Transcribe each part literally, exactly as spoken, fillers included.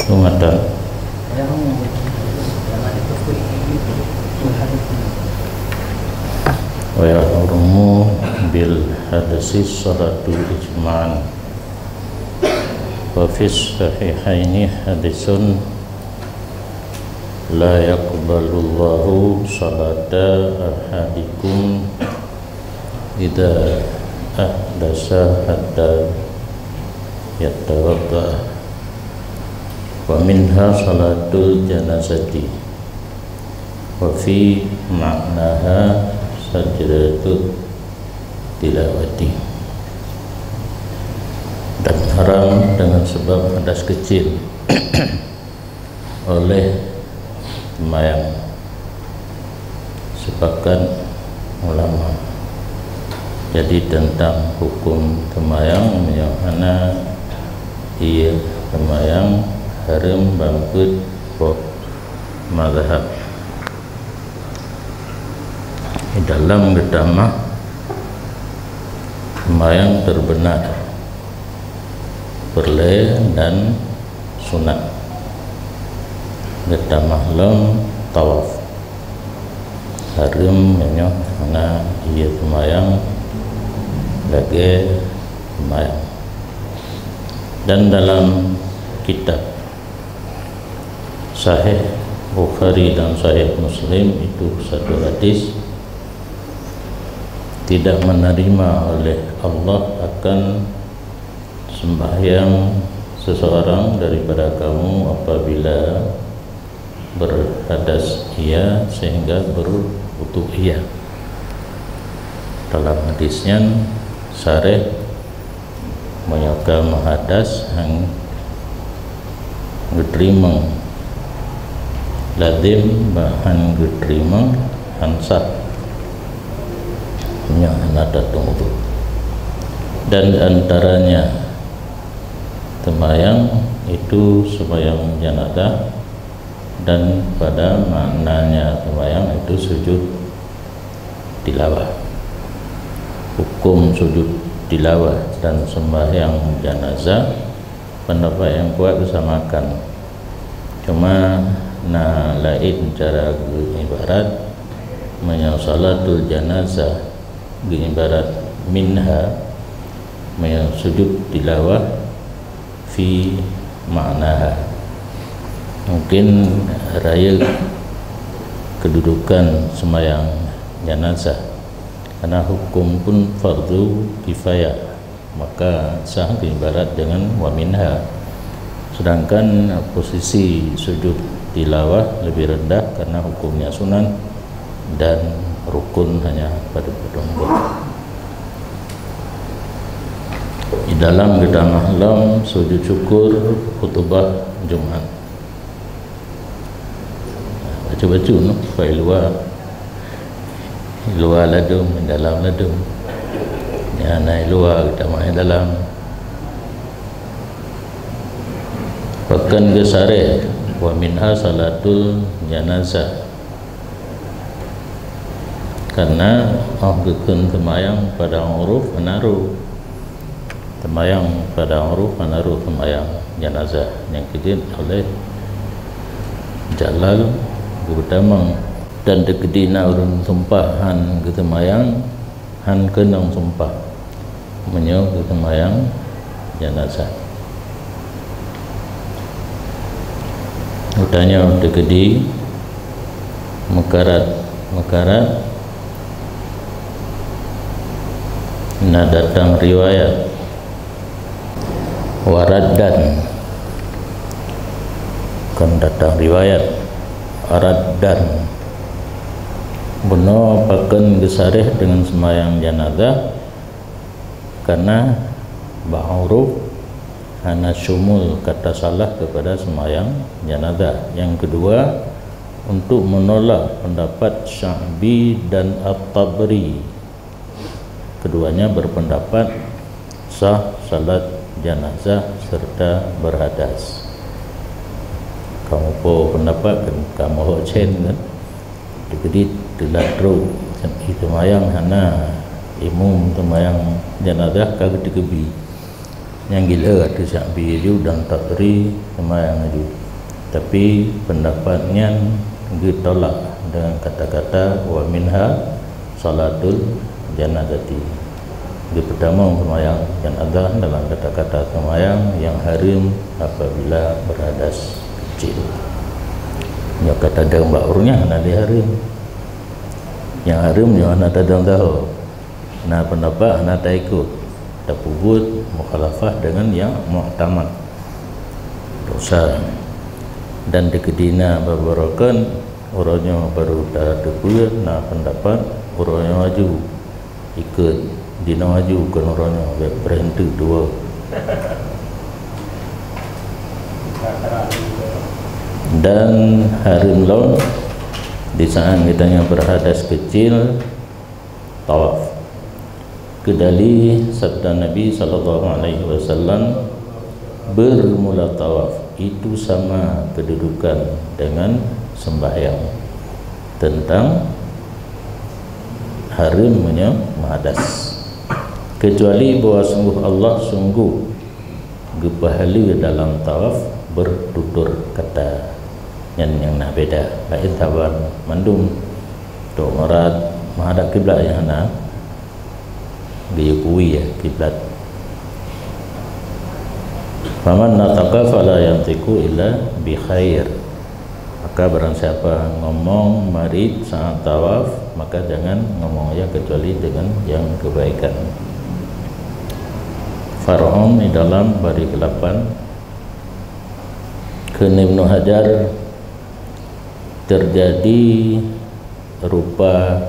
Umat. Wa yahrumu bil hadasi salatu ijma'an. Wa fis sahihaini hadisun la yaqbalullahu salata ahadikum idza ahdasa hatta yatawadda. Wa minha salatul janazati. Wa fi ma'naha sajdatut tilawati. Dan haram dengan sebab hadas kecil oleh sembahyang, sepakat ulama. Jadi tentang hukum sembahyang, meunyoe hana ie sembahyang, hareuem ban peuet boh mazhab. Di dalam geutamah sembahyang terbenar, peureulée dan sunat. Geutamah lom tawaf. Hareuem meunyoe hana ie sembahyang lagée sembahyang. Dan dalam kitab Sahih Bukhari dan Sahih Muslim itu satu hadis, tidak menerima oleh Allah akan sembahyang seseorang daripada kamu apabila berhadas ia sehingga berwudu ia. Dalam hadis nyan sareh, meunyoe ka meuhadas han geuteurimong, lazim bah han geuteurimong, han sah. Nyan hana tateueng wudu. Dan antaranya sembahyang itu sembahyang janazah, dan pada maknanya sembahyang itu sujud tilawah. Hukum sujud tilawah dan sembahyang janazah, pendapat yang kuat disamakan. Cuma na laén cara geuibarat, meunyoe salatul janazah geuibarat minha, meunyoe sujud tilawah fi ma'naha. Mungkin rayeuk kedudukan sembahyang janazah, karena hukum pun fardu kifayah, maka sah geuibarat dengan wa minha. Sedangkan posisi sujud tilawah lebih rendah karena hukumnya sunat dan rukun hanya pada pedoman. Di dalam geutamah lom sujud syukur khutubah Jumat. Bacut-bacut noh, pai luwa. Luwa ladôm, dalam ladôm. Nyan na luwa geutamah dalam. Pakon geusaré, wa minha salatul janazah. Karena oh geukheun teumayang padang uruf hana rôh. Teumayang padang uruf hana rôh teumayang janazah nyang keujeuet oleh Jalal geutamong. Dan teukeudi na ureuëng sumpah han geuteumayang, han keunong sumpah meunyoe geuteumayang janazah. Geutanyoe teukeudi meukarat-meukarat na datang riwayat waraddan, kon datang riwayat, raddan. Bunoe pakon geusaré deungon seumayang janazah, karena bak huruf hana syumul kata salah kepada seumayang janazah. Nyang keudua, untuk menolak pendapat Sya'bi dan At-Tabari. Keduanya berpendapat sah salat janazah serta berhadas. Kamoe po pendapat kan, kamoe hok cen kan? Teukeudi teulat trok, seumayang hana, imum seumayang janazah ka geuteukeubie. Nyang gila tu Sya'bi aju dan Thawri seumayang aju. Tapi pendapat nyan geutolak dengan kata-kata, "Wa minha salatul janazati." Geupeutamong seumayang janazah dalam kata-kata seumayang yang haram apabila berhadas kecil. Nyoe kata deueng bak ureuëng nyan hana lé haram. Nyang haram nyoe hana tadeueng tahu. Na pendapat hana taikot, tapeubuet mukhalafah dengan yang mu'tamad, dosa. Dan dikeudina beberokon uroe nyoe baru tateupeue na pendapat uroe nyoe aju ikot dinoe aju kon uroe nyoe, bék beureuhenti dua. Dan haram lom di saat geutanyoe berhadas kecil tawaf. Keudali sabda Nabi sallallahu alaihi wasallam, bermula tawaf itu sama kedudukan dengan sembahyang, tentang haram meunyoe meuhadas. Kecuali bahwa sungguh Allah sungguh geupeuhaleue dalam tawaf bertutur kata. Nyan nyang na beda. Laén saban mandum. Tok meurat menghadap kiblat nyang hana geuyue kui ya kiblat. Faman nataqa fala yantiqu illa bi khair. Maka barang siapa ngomong marit saat tawaf, maka jangan ngomong ya kecuali dengan yang kebaikan. Far'un di dalam baris delapan. Kheun Ibnu Hajar, terjadi rupa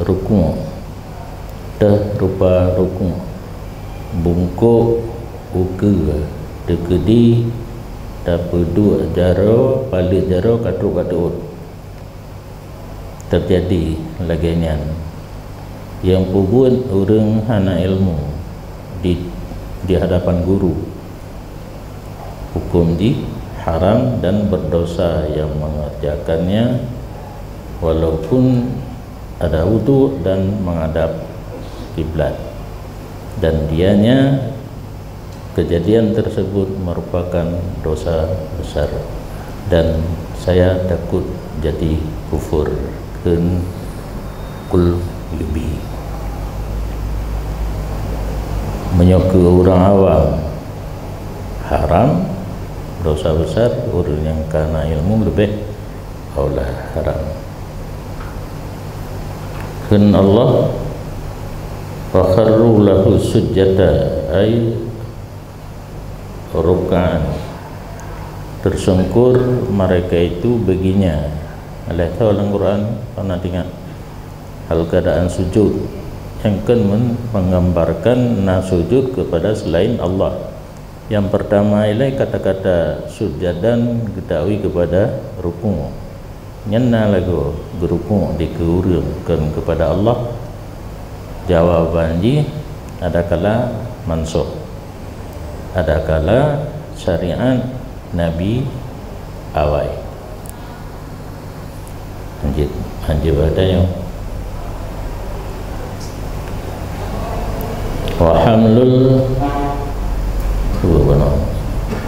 rukuk, teuh rupa rukuk, bungkôk ukeue, teukeudi tapeuduek jaroe, paleuet jaroe ka trok bak teuôt. Terjadi lagée nyan. Nyang peubuet ureuëng hana ilmu di, di hadapan guru, hukum jih haram dan berdosa yang mengerjakannya, walaupun ada wudhu dan menghadap kiblat. Dan dianya kejadian tersebut merupakan dosa besar, dan saya takut jadi kufur. Kheun Qurtubi. Meunyoe keu ureuëng awam haram, dosa besar, ureuëng nyang ka na ilmu leubeh aula haram. Kheun Allah, "Fakharru lahu sujada," ai ruk'an. Tersungkur mereka itu baginya. Alah tho lam Quran, pernah ingat hal keadaan sujud. Nyang kheun men-, menggambarkan na sujud kepada selain Allah. Nyang pertama ilai kata-kata sujadan geutawi kepada rukuk. Nyan na lagoe geurukuk dikeue ureuëng kon kepada Allah. Jawaban jih adakala mansukh, adakala syariat Nabi awai. Lanjut, lanjut bak tanyoe. Wa hamlul, dua beuna.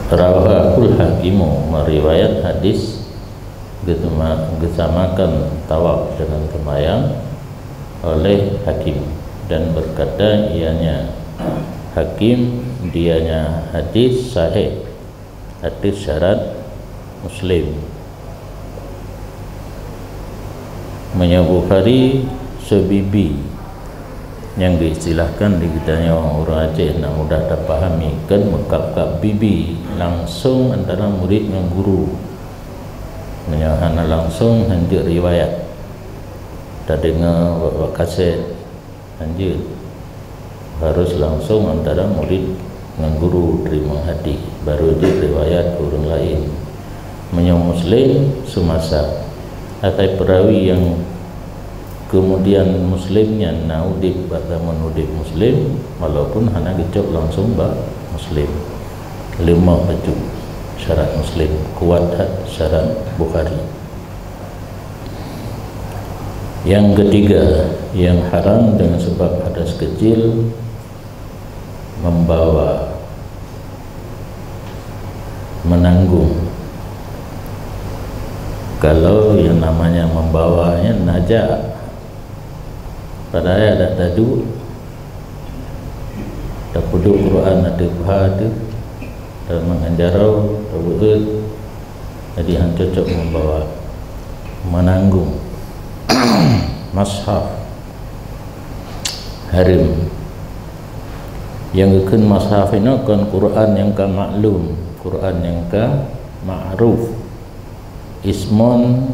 Rawahul Hakimu, meriwayat hadis geutema-, geusamakan tawaf dengan seumayang oleh Hakim, dan berkata ianya, Hakim, dianya hadis sahih ateueh syarat Muslim. Meunyoe Bukhari, seubibi, nyang geuistilahkan di geutanyoe ureuëng Aceh nak mudah tapahami, kon meukab-kab bibi langsong antara murit ngon guru. Meunyoe hana langsong, hanjeuet riwayat, tadeungoe bak, bak kaset, hanjeuet. Harus langsong antara murit ngon guru teurimong hadis, baru jeuet riwayat keu ureuëng laén. Meunyoe Muslim, seumasa. Asai peurawi nyang keumudian Muslim nyan na udeb bak zaman udeb Muslim, walaupun hana geucok langsong bak Muslim. Leumoh bacut syarat Muslim, kuat that syarat Bukhari. Yang ketiga, yang haram dengan sebab hadas kecil, membawa menanggung. Kalau yang namanya membawa nyan najak, padahai adak taduek, tapeuduek Quran ateueh paha teuh, tamangat jaroe, tabeuet, jadi han cocok membawa, menanggung mushaf. Hareuem. Nyang geukheun mushaf inoe kon Quran nyang ka maklum, Quran nyang ka ma'ruf. Ismun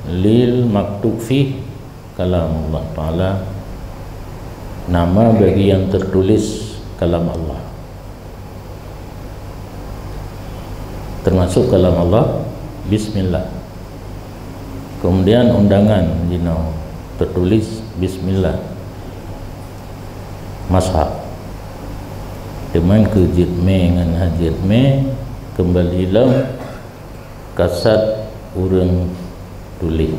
lil maktub fih kalam Allah Ta'ala. Nama bagi yang tertulis kalam Allah. Termasuk kalam Allah, bismillah. Kemudian undangan jinoe tertulis bismillah. Mushaf. Teuma keu jeuet mé ngon han jeuet mé keumbali lom kasad ureuëng tuléh.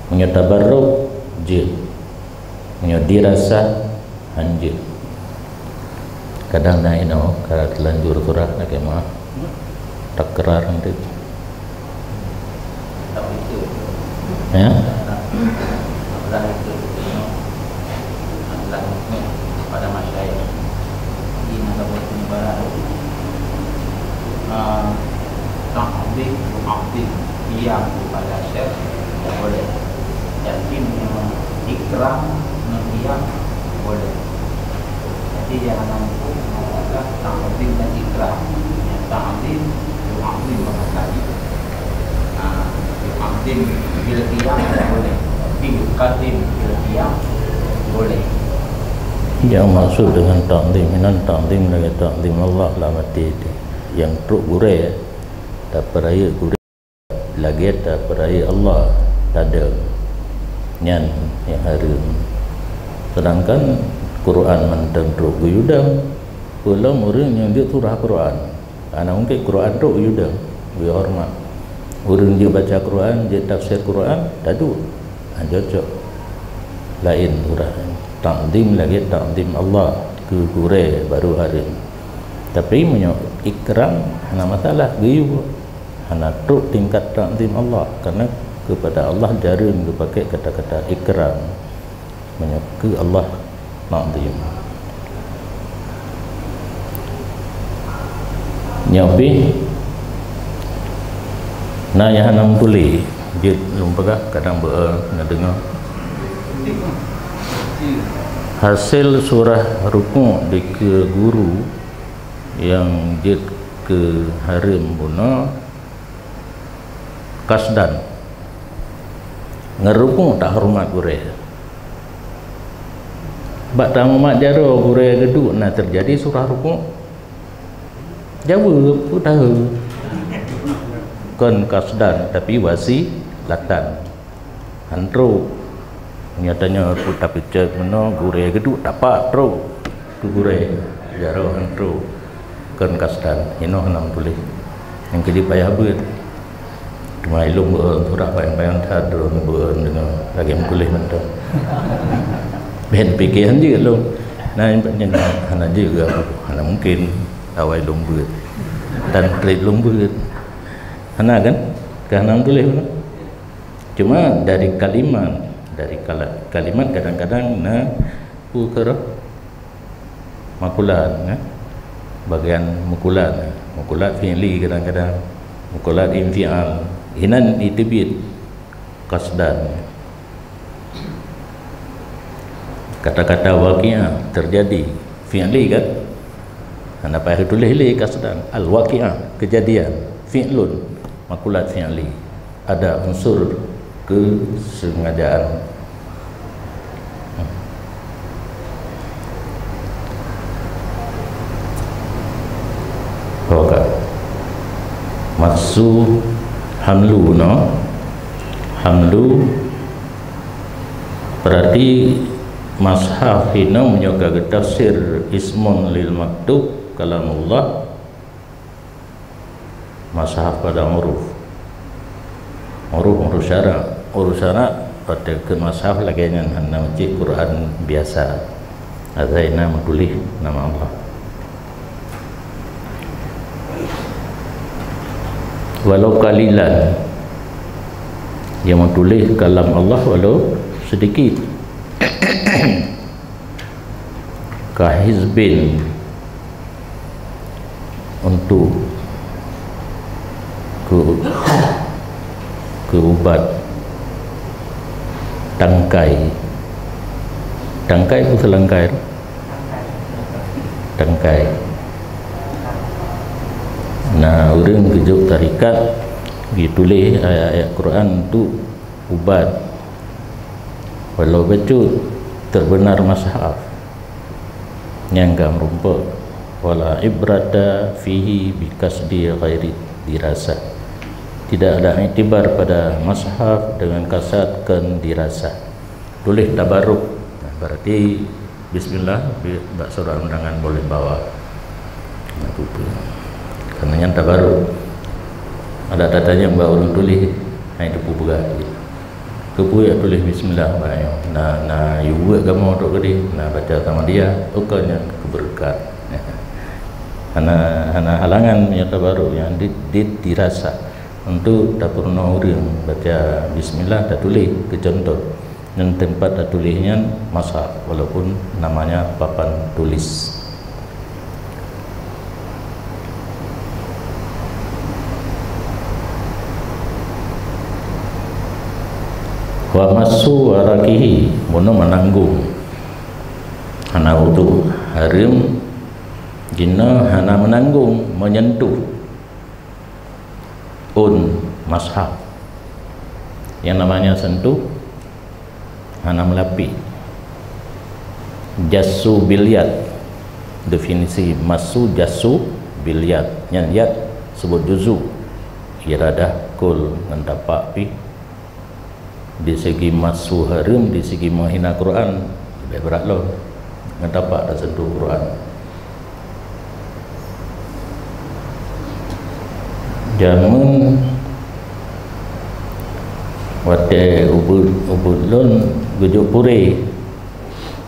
Meunyoe tabarruk, jeuet. Meunyoe dirasah, han jeuet. Kadang na inoe ka teulanjur surah lagée meuah. Takrar nanti. Ya? Pada masyarakat di negara ta'zim, ta'zim, qiyam kepada syekh boleh. Yakin ikram ngon qiyam boleh. Jadi yang hana muphom adalah ta'zim dan ikram. Yang ta'zim, yu'azzim bahasa Arab. Ha, yu'azzim bil qiyam boleh. Tapi yuqaddim bil qiyam boleh. Yang maksud dengan ta'zim inan ta'zim lagée ta'zim Allah lam até teuh. Nyang trok gurée, tapeurayeuk gurée lagée tapeurayeuk Allah tadong. Nyan nyang hareuem. Sedangkan Quran mantong trok geuyue dong, peulom ureuëng nyang jeuet surah Quran. Hana mungken Quran trok geuyue dong, geuyue horeumat. Ureuëng jeuet baca Quran, jeuet tafsir Quran, taduek. Han cocok. Laén surah. Ta'zim lagée ta'zim Allah keu gurée barô hareuem. Tapi meunyoe ikram, hana masalah, geuyue. Hana trok tingkat ta'zim Allah, karena kepada Allah jareueng geupaké kata-kata ikram. Meunyoe keu Allah, ta'zim. Nyoe pih na nyang hana meutuléh, jeuet lôn peugah, kadang beu-, neudeungoe. Hasé surah rukuk dikeue guru nyang jeuet keu hareuem bunoe, kasdan. Ngon rukuk tahoreumat gurée. Bak tamumat jaroe gurée geuduek na teujadi surah rukuk. Jaweueb, peue tahu. Kon kasdan, tapi wasilatan. Han trok. Nyatanya peue tapeucok meunoe gurée geuduek tapak trok keu gurée. Jaroe han trok. Kon kasdan, inoe hana meutuléh. Nyang keujeuet payah beuet. Teuma ilôn beu-, surat bayang-bayang that droe beu-, deungoe lagée meutuléh mantong. Ben pike han jeuet lôn. Nah, nyan hana jeuet, hana mungken awai lôn beuet. Dan treb lôn beuet. Hana kan? Ka hana meutuléh mantong. Cuma dari kalimat, dari kala-, kalimat kadang-kadang na peue keureuh makulat, ya. Bagian mukulat, ya. Mukulat fi'li kadang-kadang, mukulat infial. Inan iteubiet kasdan. Kata-kata waqi'ah terjadi, fi'li kan? Hana payah tuléh lé kasdan. Al-waqi'ah, kejadian, fi'lun, makulat fi'li. Ada unsur kesengajaan. Oke. Maksud hamlu, no? Hamlu berarti mushaf inoe meunyoe ka geutafsir ismun lil maktub kalamullah. Mushaf pada uruf. Uruf, uruf syarak. Uruf syarak, pada ke mushaf lagée nyan hana cit Quran biasa. Asai na meutuléh nama Allah. Walau qalilan, yang meutuléh kalam Allah walau sedikit. Kahizbin, untuk ke, ke ubat tangkai. Tangkai pun selangkai. Tangkai. Nah, ureuëng geujok tarikat, geutuléh ayat-ayat Quran untuk ubat. Walau bacut terbenar mushaf, nyang ka meurumpok, wala ibrata fihi bikasdi ghairi dirasah. Tidak ada iktibar pada mushaf dengan kasad kon dirasah. Tuléh tabaruk. Nah, berarti bismillah, bi-, bak surat undangan boleh bawa. Nah, tu, tu. Karena nyan tabaruk. Ada tatanyong bak ureuëng tuléh, hai teupeu peugah. Keupeue jak tuléh bismillah bak nyoe? Na, na yue weuek kamoe trok keudeh, na baca sama dia, ukeue nyan keubeureukat. Hana, hana halangan meunyoe tabaruk nyan di, di, dirasa. Untuk tapeurunoe ureuëng baca bismillah, tatuléh keu contoh. Ngon teumpat tatuléh nyan mushaf, walaupun namanya papan tulis. Wa massu waraqihi, bunoe meunanggong. Hana wudu, hareuem jinoe hana meunanggong, meunyentuh ôn mushaf. Yang namanya sentuh, hana meulapik. Jassu bil yad. Definisi massu, jassu bil yad. Nyan yad seubut juzu. Iradah kul ngon tapak pih. Di segi massu hareuem, di segi meuhina Quran, leubeh brat lom. Ngon tapak tasentuh Quran. Jameun watée ubeuet, ubeuet lôn geujok purée,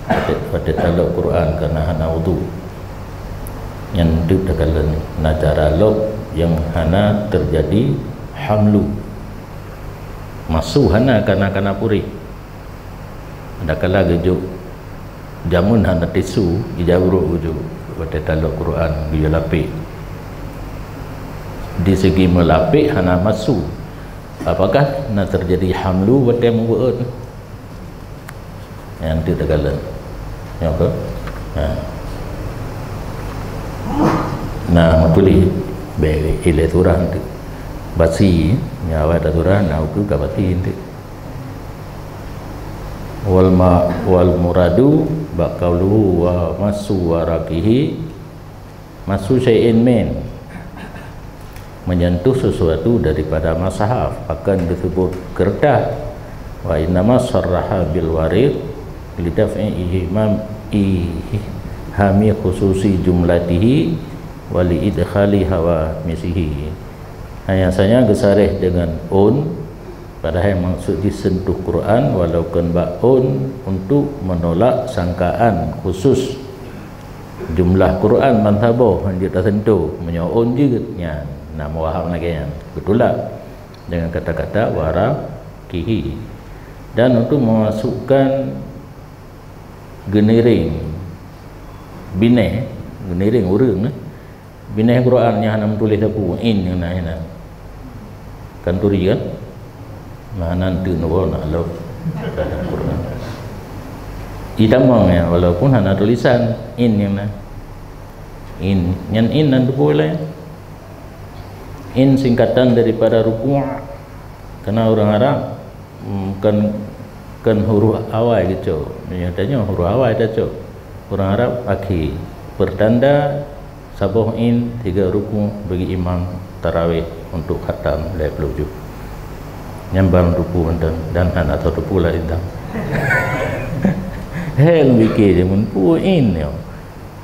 watée, watée talok Quran kareuna hana wudu. Nyan teuk takalon na cara lok nyang hana teujadi hamlu. Massu hana kareuna kana purée. Adakala geujok jameun hana tisu, geujak brok geujok watée talok Quran, geujak lapek. Di segi meulapek hana massu. Apakah na teujadi hamlu watée meubuet? Nyan teuk takalon. Nyoe ke? Ha. Nah, meutuléh bèk ilée surah teuk. Basi, nyan awai tasurah, na ukeue ka basi teuk. Wal ma-, wal muradu bak qauluhu wa massu waraqihi, massu syai'in min, menyentuh sesuatu daripada mushaf, akan disebut kertas. Wa innama sarraha bil wariq lidaf'i ihmam, ihami khususi jumlatihi wa li idkhali hawamisihi. Hanya saja geusareh dengan un, padahai maksud jih sentuh Quran, walau kon bak un, untuk menolak sangkaan khusus jumlah Quran ban saboh hanjeuet tasentuh. Meunyoe un jeuet, nyan na meuwaham lagée nyan, geutulak dengan kata-kata waraqihi. Dan untuk memasukkan geuniréng binéh, geuniréng ureuëng, eh, binéh Quran nyang hana meutuléh sapeue, in nyang na, nyang na. Kan turi kan? Nah, nan teuk neuwoe na lom dalam Quran. Itamong ya, walaupun hana tulisan, in nyang na. In, nyan in nan teupeue laén. In singkatan daripada ruku'. Karena ureuëng Arab, mm, kan, kan huruf awai geucok. Meunyoe tanyoe huruf awai tacok. Ureuëng Arab akhé. Pertanda saboh in tiga ruku' bagi imam tarawih untuk khatam lhée ploh juz. Nyan ban ruku' mantong dan hana teutupu lah intang. Hel mikir je mun pu in nyoe.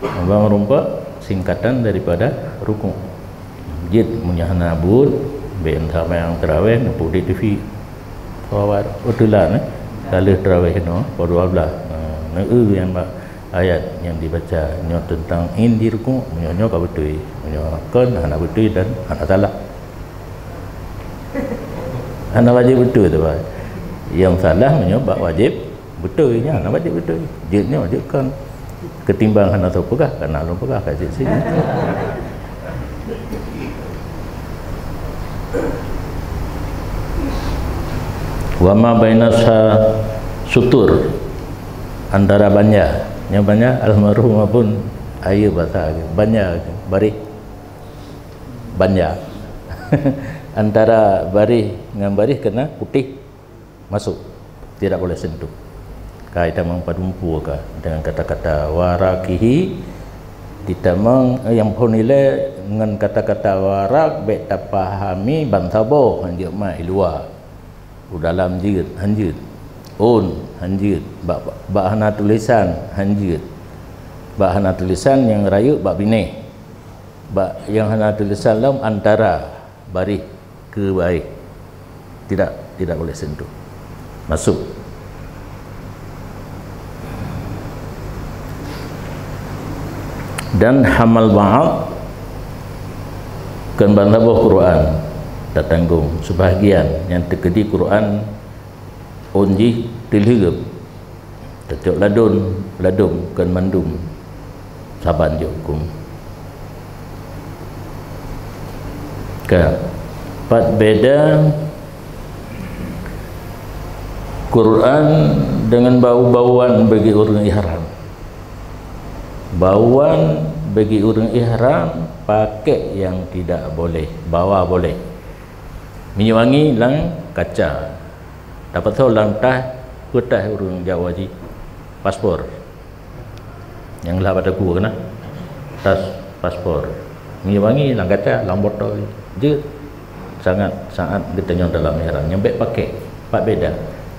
Ban ruku' singkatan daripada ruku'. Jeuet meunyoe hana buet, bèk entah mayang tarawih neupeuduek TV. Rawat, oh, teulan, eh. Ka lheueh tarawih nyoe, pukul dua belas. Ha, neueu nyang bak ayat nyang dibaca nyoe teuntang in di ruku', meunyoe nyoe ka beutôi. Meunyoe kon, hana beutôi dan hana salah. Hana wajéb beutôi tu, Pak. Nyang salah meunyoe bak wajéb beutôi, nyan hana wajéb beutôi. Jeuet nyoe, jeuet kon. Ketimbang hana soe peugah, kana lôn peugah ka jeuet sinan. Wa ma baina sa-, sutur, antara banja. Nyang banja almarhum maupun ayeue basa, banja, baréh. Banja. Antara baréh ngon baréh keunan putéh masuk, tidak boleh sentuh. Ka itamong padum pue ka dengan kata-kata warakihi, ditamong, eh, nyang phon ilée ngon kata-kata warak bék tapahami bansaboh, hanjeuet mat i luwa. U dalam jeuet, hanjeuet. Ôn, hanjeuet. Bak, bak hana tulisan, hanjeuet. Bak hana tulisan nyang rayeuk bak binéh. Bak nyang hana tulisan lom antara baréh keu baréh. Tidak, tidak boleh sentuh. Masuk. Dan hamal ba'd, kon bansaboh Quran tatanggong, sebahagian nyang teukeudi Quran ôn jih teulheueh. Tacok ladôm, ladôm kon mandum saban jeuet huköm. Ka, pat beda Quran dengan bau-bauan bagi ureuëng ihram. Bauan bagi ureuëng ihram pakai nyang tidak boleh, bawa boleh. Minyeuk wangi lam kaca. Tapasoe lam tas, peue tas ureuëng Jawa jih? Paspor. Nyang lah bak teungku keunan. Tas paspor. Minyeuk wangi lam kaca, lam botol. Jeuet. Sangat, saat geutanyoe dalam ihram. Nyang bék pakai. Pat beda.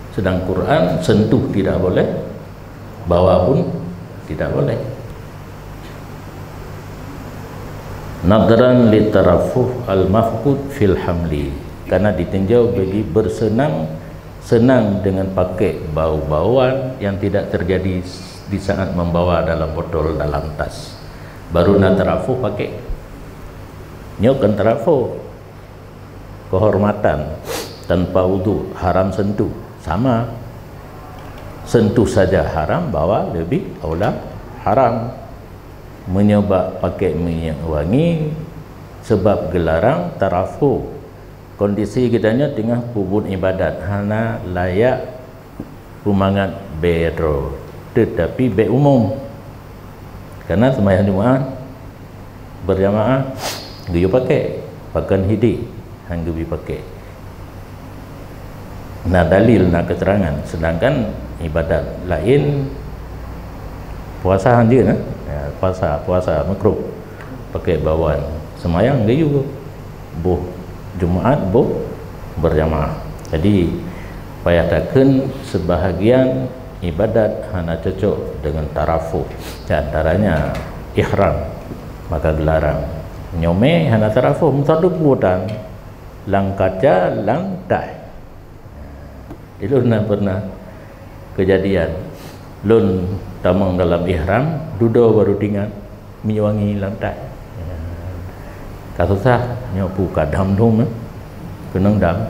Sedang Quran sentuh tidak boleh, bawa pun tidak boleh. Nadharan li tarafuh al-mafqud fil hamli, karena ditinjau bagi bersenang-senang dengan pakai bau-bauan yang tidak terjadi di saat membawa dalam botol, dalam tas. Baru na tarafuh pakai. Nyoe kan tarafuh. Kehormatan tanpa wudu haram sentuh. Sama. Sentuh saja haram, bawa lebih aula haram. Meunyoe bak pakai minyeuk wangi, sebab geularang tarafuh. Kondisi geutanyoe teungoh peubuet ibadat, hana layak peumangat bée droe, teutapi bék umum. Karena seumayang Jumaat berjamaah geuyue pakai, pakon hidéh han geubri pakai. Na dalil, na keterangan, sedangkan ibadat laén puasa han jeuet, eh? Ya, puasa, puasa makruh pakai bauan, seumayang geuyue. Boh Jumaat boh berjamaah. Jadi, payah takheun sebahagian ibadat hana cocok dengan tarafuh, di antaranya ihram, maka geularang. Nyoe mé hana tarafuh, meusadeue butan lam kaca, lam tas. Ilôn na pernah kejadian, lôn tamong dalam ihram, dudoe baru tingat minyeuk wangi lam tas. Ka susah, nyoe peue ka dam dum, eh. Keunong dam.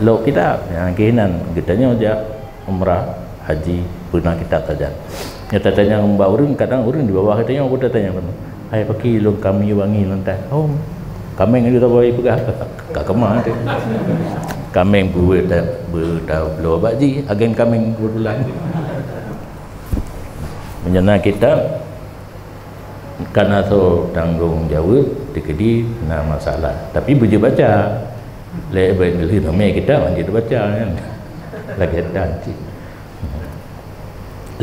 Lok kitab, ya, keunan geutanyoe jak umrah, haji, peuna kitab sajan. Nyoe tatanyong bak ureuëng, kadang ureuëng di bawah geutanyoe, peue tatanyong, "Hai pakri lôn ka minyeuk wangi lam tas?" "Oh, kaméng lôn tabri peugah." Ka keumah teuh. Kaméng beuet, beuet bloe bak jih, agen kaméng keubeutulan. Meunyoe na kitab, kana soe tanggong jaweueb, teukeudi na masalah. Tapi beujeuet baca. Lé baét geulheueh namé kitab, hanjeuet baca, kan. Lagée tan cit.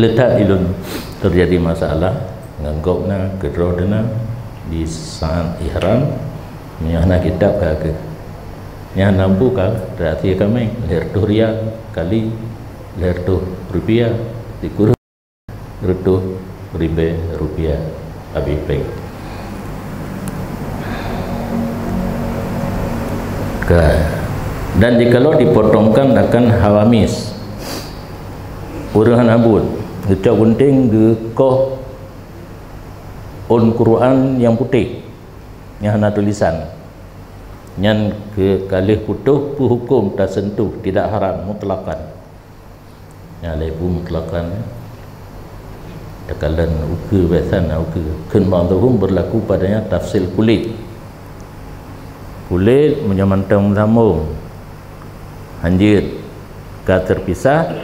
Le that ilôn teujadi masalah ngon gobnyan keudroe teuna di saát ihram, meunyoe hana kitab ka keuh. Nyan hana buka, berarti kaméng lhèe reutôh rial kali lhèe reutôh rupiah, sikureueng reutôh ribèe rupiah habéh péng. Ka. Dan jikalau dipotongkan akan hawamis, ureuëng hana buet, geucok gunting geukoh ôn Quran nyang putéh, nyang hana tulisan. Nyan keu ka lheueh putôh peuhuköm taseuntuh, tidak haram mutlaqan. Nyan lé bu mutlaqan. Takalon ukeue biasa na ukeue. Kheun ba'dhuhum berlaku padanya tafsil kulit. Kulit meunyoe mantong sambong, hanjeuet ka terpisah,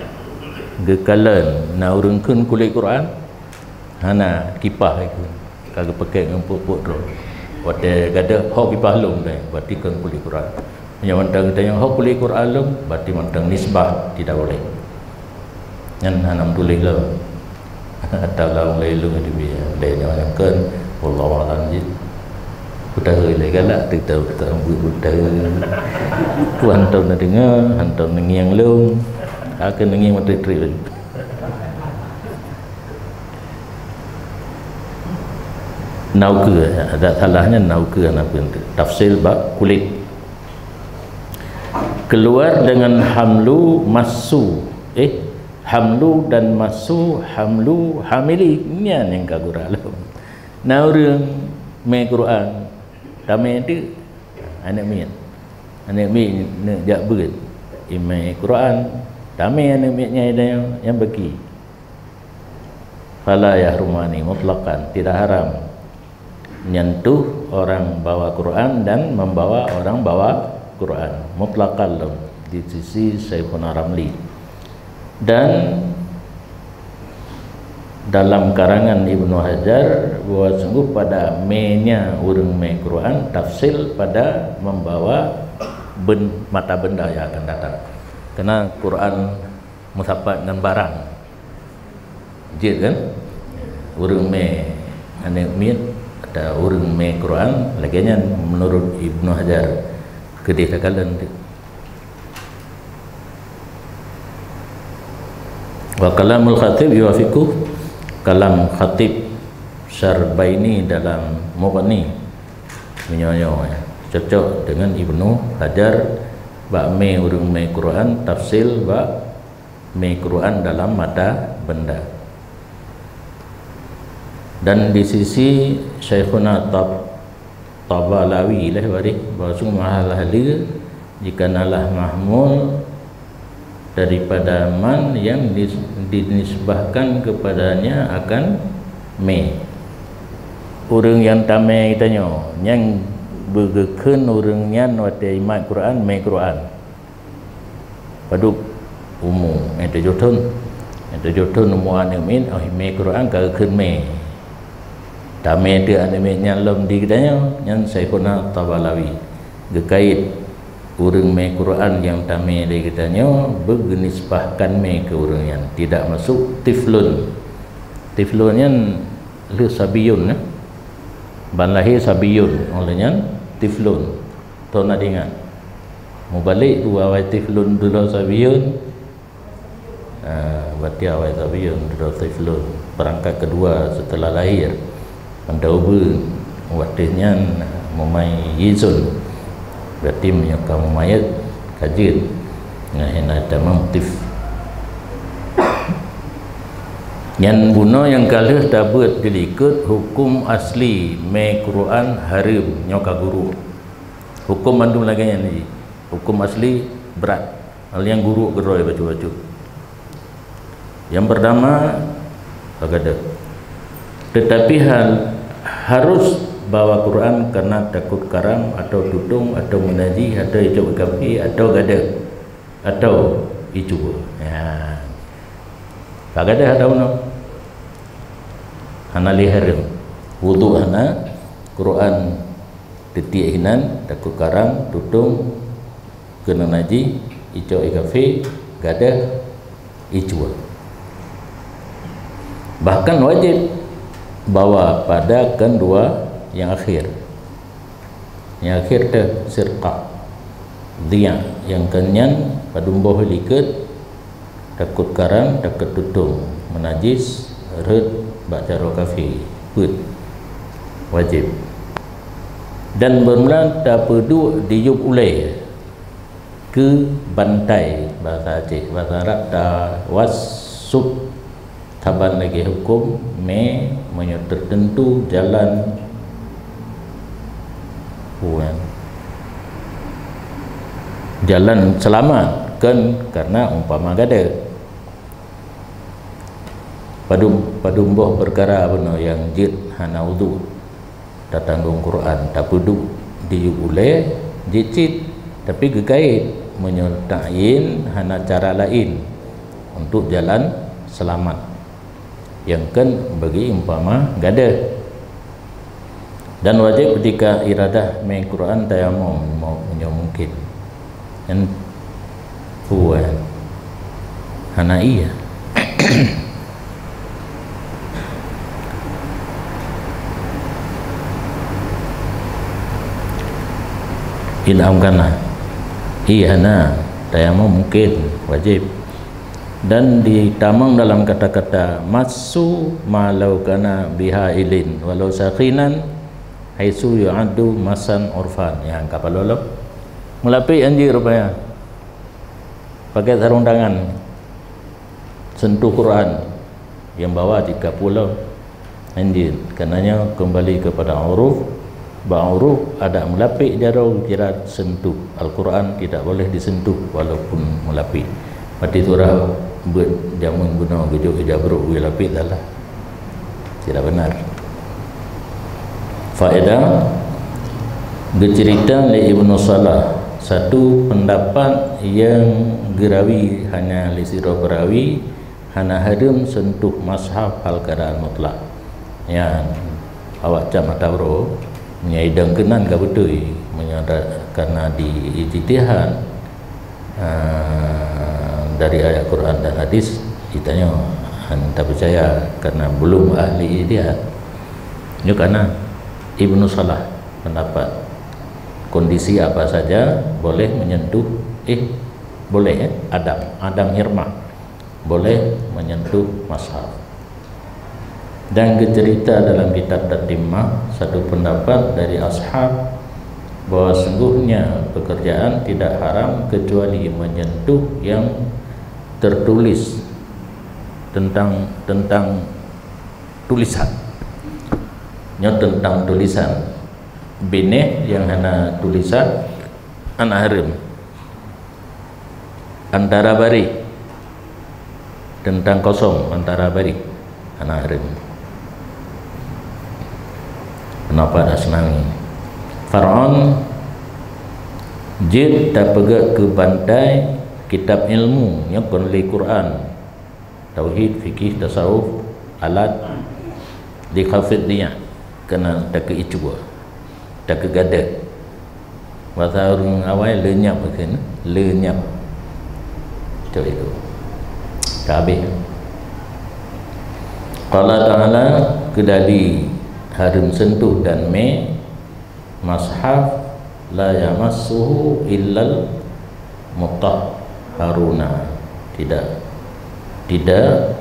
geukalon na ureuëng kheun kulit Quran, hana kipah ikheun. Ka geupakèk ngon peuet-peuet droe. Watèe gadôh ho kipah lom deh, berarti kon kulit Quran. Meunyoe mantong geutanyoe ho kulit Quran lom, berarti mantong nisbah tidak boleh. Nyan hana meutuléh lom. Atau lom lé lom di biaya. Deh nyoe nyang kon, wallahu a'lam jih. Peutahe lé galak, teuta peutahe. Ku hantom na deungoe, hantom na ngieng lom. Akan ngieng meuteuk-teuk lom. Naukeue, ada salahnya naukeue anak pintu. Tafsil bab kulit. Keluar dengan hamlu, massu. Eh, hamlu dan massu, hamlu, hamili. Nyan nyang ka gura lom. Na ureuëng mé Quran, tamé teuk aneuk miet. Aneuk miet neuk jak beuet. Imé Quran, tamé aneuk miet nyan, nyan bagi. Fala yahrumani mutlaqan, tidak haram nyentuh orang bawa Quran dan membawa orang bawa Quran, mutlaqan lom di sisi Syaikhuna Ramli. Dan dalam karangan Ibnu Hajar, bahwa sungguh pada menya ureuëng mé Quran tafsil pada membawa ben-, mata benda yang akan datang. Karena Quran meusapat ngon barang. Jeuet kan? Ureuëng mé aneuk miet atau ureuëng mé Quran, lagèe nyan menurut Ibnu Hajar. Keudeh takalon tu. Wa kalamul khatib yuwafiqu kalam khatib Syarbaini dalam Mughni. Meunyoe nyoe, ya, cocok dengan Ibnu Hajar bak mé ureuëng mé Quran tafsil bak mé Quran dalam mata benda. Dan di sisi Syaikhuna Tab-, Tabalawi leh waréh bahwa sungguh hal-hal jika nalah mahmul daripada man yang dis-, dinisbahkan kepadanya akan mé. Ureuëng nyang tamé geutanyoe, nyang beugeukeun ureuëng nyan watée jimat Quran, mé Quran. Padub umu, eh, tujoh thon. Eh, tujoh thon umu aneuk miet, oh, mé Quran ka geukheun mé. Tamé teuk aneuk miet nyan lom di geutanyoe, nyan Syaikhuna Tabalawi. Geukait ureuëng mé Quran nyang tamé di geutanyoe, beugeunisbahkan mé keu ureuëng nyan. Tidak masuk tiflun. Tiflun nyan lheueh sabiyun, eh. Ban lahé sabiyun, oleh nyan tiflun. Tona ingat. Mubalek dua awai tiflun dudoe sabiyun. Ah, berarti awai sabiyun dudoe tiflun. Perangkat kedua setelah lahir. Mantau beu, watée nyan mumayizun. Berarti meunyoe ka mumayyiz, ka jeuet. Nah, hina tamam tif. Nyan bunoe nyang ka lheueh tabeuet dilikot hukum asli mé Quran hareuem nyoe ka guru. Hukum mandum lagée nyan jih. Hukum asli brat. Hal nyang guru keudroe bacut-bacut. Yang pertama, bagadah. Tetapi hal harus bawa Quran karena takut karam atau tutong atau meunajih atau icok kafe atau gadeuh atau icue. Ya. Bagadah atau no? Hana lé hareuem. Wudhu hana, Quran teutiek hinan, takut karam, tutong, keuneuk najih, icok i kafe, gadeuh, icue. Bahkan wajib bawa pada keun dua nyang akhir. Nyang akhir teuh sirqah. Dhiya nyang keun nyan padum boh likot, takot karam, takot tutong, meunajis, rhot bak jaroe kafe, peuet. Wajib. Dan beurmula tapeuduek diyueb ulée keu bantai, bahasa Aceh, bahasa Arab tawassut. Saban lagée huköm mé meunyoe teuteuntu jalan puan. jalan seulamat, kon karena umpama gada. Padum, padum boh peukara bunoe nyang jeuet hana udhu, tatanggong Quran, tapeuduek di ulée, jicit, tapi geukait meunyoe ta'yin hana cara laén untuk jalan seulamat. Nyang kon bagi umpama gada. Dan wajéb ketika iradah mé Quran tayamum meunyoe mungkin. Nyan puan hana iya. In amkana. Iya hana. Tayamum mungkin wajéb. Dan ditamong dalam kata-kata massu ma law kana biha ilin walau sakhinan haitsu yu'addu masan urfan. Nyang ka palolo. Meulapik anjeuk rupanya. Pakai sarung tangan. Sentuh Quran. Nyang bawa jika pulo. Anjeut, karenanya kembali kepada uruf. Bak uruf, adat meulapik jaroe kira sentuh. Al-Quran tidak boleh disentuh walaupun meulapik. Mati surah buet jameun bunoe geujok ija brok geulapik salah. Tidak benar. Faedah, geucerita lé Ibnu Salah satu pendapat yang geurawi hanya lé sidroe perawi, hana hareuem sentuh mushaf hal keadaan mutlak. Nyan, awak cak mata uroe, meunyoe idong keunan ka beutôi, meunyoe da-, karena di ijtihad, ah, dari ayat Quran dan hadis, ditanyoe hana tapeucaya karena belum ahli ijtihad. Nyoe kana Ibnu Salah pendapat, kondisi apa saja boleh menyentuh, eh, boleh, eh, Adam, Adam Hirmah. Boleh menyentuh mushaf. Dan geucerita dalam kitab Tatimmah satu pendapat dari ashab bahwa sungguhnya pekerjaan tidak haram kecuali menyentuh yang tertulis tentang, tentang tulisan. Nyoe tentang tulisan. Binéh yang hana tulisan, hana hareuem. Antara baréh, teuntang kosong antara baréh, hana hareuem. Kenapa dak seunang? Far'on jeuet tapeugét keu bantai kitab ilmu nyang kon lé Quran. Tauhid, fikih, tasawuf, alat, dikhafid dia, kena takeu icua, takeu gadeh. Bahasa ureuëng awai leunyap keunan, leunyap. Cok itu. Ka habéh. Qala Ta'ala, keudali hareuem sentuh dan mé, mushaf la yamassuhu illal mutahharuna. Tidak, tidak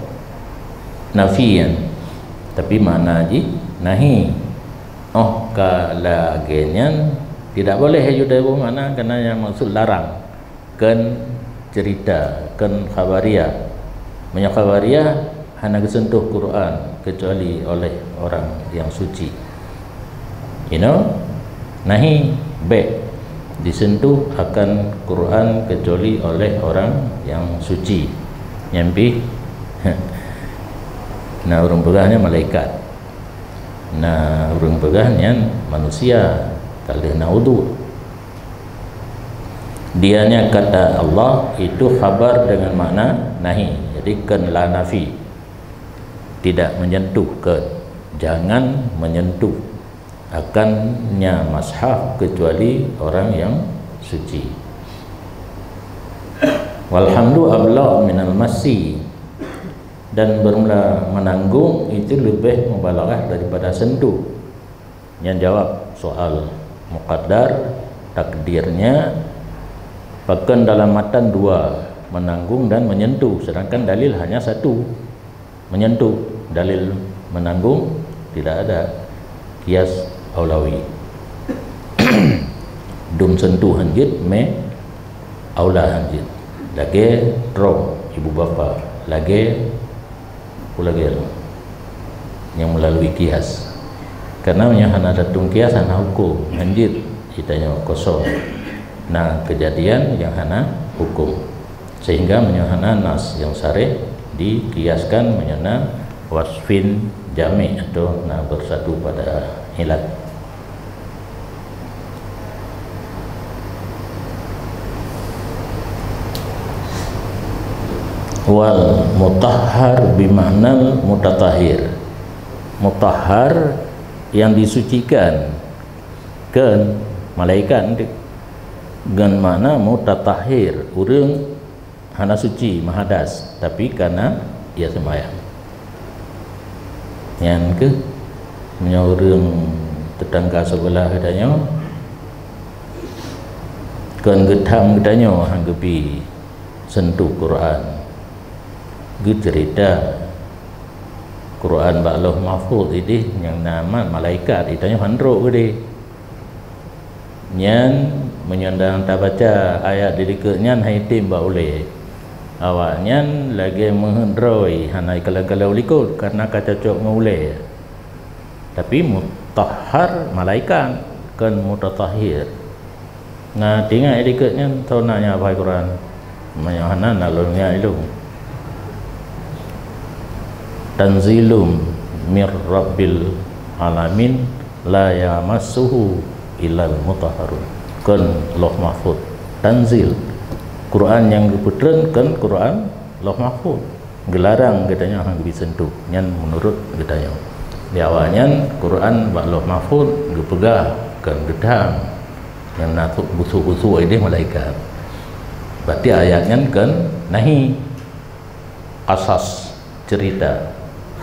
nafian, tapi makna jih nahi. Oh ka lagée nyan tidak boleh, ayue daiboh makna, karena yang maksud larang. Kon cerita, kon khabariah. Meunyoe khabariah hana geusentuh Quran kecuali oleh orang yang suci. You know? Nahi, bék disentuh akan Quran kecuali oleh orang yang suci. Nyan pih na ureuëng peugah nyan malaikat. Na ureuëng peugah nyan manusia, ka lheueh na udhu. Dianya kata Allah itu khabar dengan makna nahi. Jadi kon la nafi. Tidak menyentuh, kon. Jangan menyentuh akannya mushaf kecuali orang yang suci. Walhamlu ablagh minal massi. Dan bermula menanggung itu lebih mubalaghah daripada sentuh. Nyan jawab soal muqaddar, takdirnya, pakon dalam matan dua, menanggung dan menyentuh, sedangkan dalil hanya satu, menyentuh. Dalil menanggung tidak ada, kias aulawi. Dum sentuh hanjeuet, mé aula hanjeuet. Lagée droe ibu bapa, lagée ulagée nyang meulalu kias. Karena meunyoe hana datong kias, hana huköm, hanjeuet, itanyoe kosong. Na keujadian nyang hana huköm, sehingga meunyoe hana nas nyang sareh, dikiaskan meunyoe na wasfin jami' atau na bersatu pada ilat. Wal mutahhar bimaknal mutatahhir. Mutahhar yang disucikan, kan malaikat, ngon makna mutatahhir, ureuëng hana suci, meuhadas, tapi kana ia sembahyang. Nyan keuh meunyoe ureuëng tetangga seubeulah geutanyoe kon geutham geutanyoe han geubi sentuh Quran, geuceurita Quran bak Lauh Mahfuz ideh nyang na mat malaikat, geutanyoe han trok keudeh. Nyan meunyoe dang tabaca ayat di dikeue nyan hai tem bak ulée. Awaknyan lagée meuheuét droe hana ikalon-kalon likot karena ka cocok ngon ulée. Tapi mutahhar malaikat, kon mutatahhir. Na tingat di dikeue nyan tau na nyang hafai Quran. Meunyoe hana na lôn ingat ilung. Tanzilum mir rabbil alamin la yamassuhu illal mutahharun. Kon Lauh Mahfuz. Tanzil. Quran nyang geupeutreun kon Quran Lauh Mahfuz. Geularang geutanyoe han geubi sentuh. Nyan meunurot geutanyoe. Di awak nyan Quran bak Lauh Mahfuz geupeugah kon geutham. Nyang na busu-busu ideh malaikat. Berarti ayat nyan kon nahi, qasas, cerita,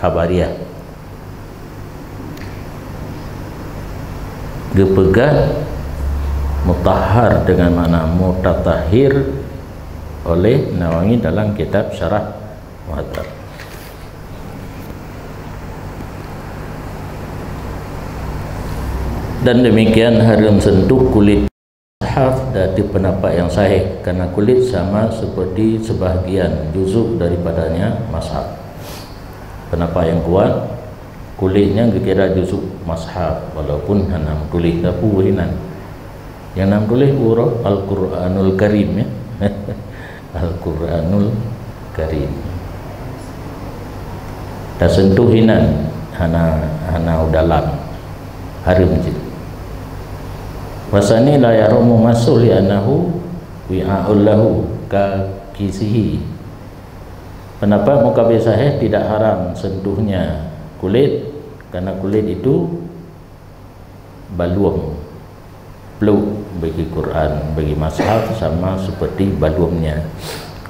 khabariah. Geupeugah mutahhar dengan makna mutatahhir oleh Nawawi dalam kitab Syarah Muhadzab. Dan demikian hareuem sentuh kulit mushaf dari pendapat yang sahih, karena kulit sama seperti sebahagian juzuk daripadanya mushaf. Pendapat yang kuat, kulit nyan geukira juzuk mushaf, walaupun hana meutuléh sapeue inan. Nyang na meutuléh uroe Al-Quranul Karim, ya. Al-Quranul Karim. Tasentuh inan hana, hana u dalam, hareuem cit. Wasani la yahrumu massu li annahu wi'aul lahu ka kisihi. Pendapat mukabil sahih tidak haram sentuhnya kulit, karena kulit itu baluem, pluek bagi Quran, bagi mushaf sama seperti baluemnya.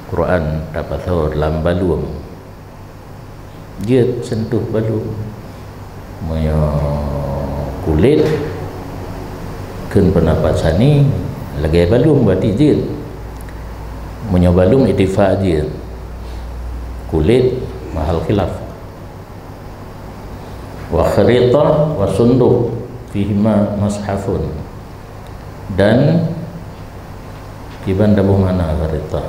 Quran tapasoe lam baluem. Jeuet sentuh baluem. Meunyoe kulit, kheun pendapat sani, lagée baluem berarti jeuet. Meunyoe baluem ittifaq jeuet. Kulit mahal khilaf. Wa kharitah wa sunduq fihima mushafun. Dan kiban taboh makna kharitah.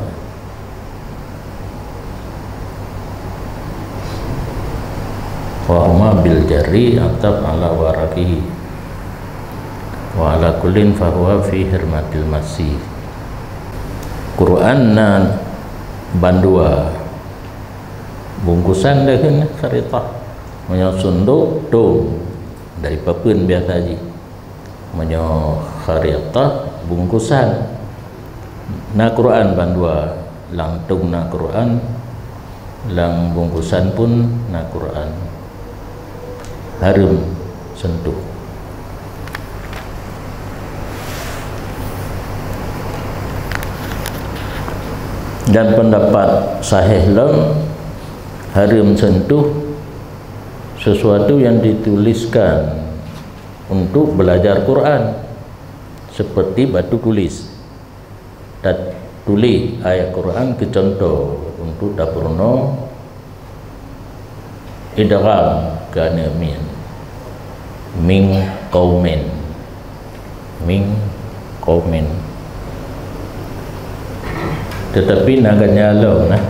Wa huma bil jarri ataf ala waraqihi. Wa ala kullin fahuwa fi hirmatil massi. Quran na bandua. Bungkusan dah kheun kharitah. Meunyoe sunduq, dum, dari papeuen biasa jih. Meunyoe kharitah, bungkusan, na Quran bandua, lam dum na Quran, lam bungkusan pun na Quran. Hareuem sentuh. Dan pendapat sahih lom, hareuem sentuh sesuatu yang dituliskan untuk belajar Quran, seperti batu tulis. Tatuléh ayat Quran keu cuntoh untuk tapeurunoe idgham keu aneuk miet. Min qaumin. Min qaumin. Tetapi na geunyalong, nah.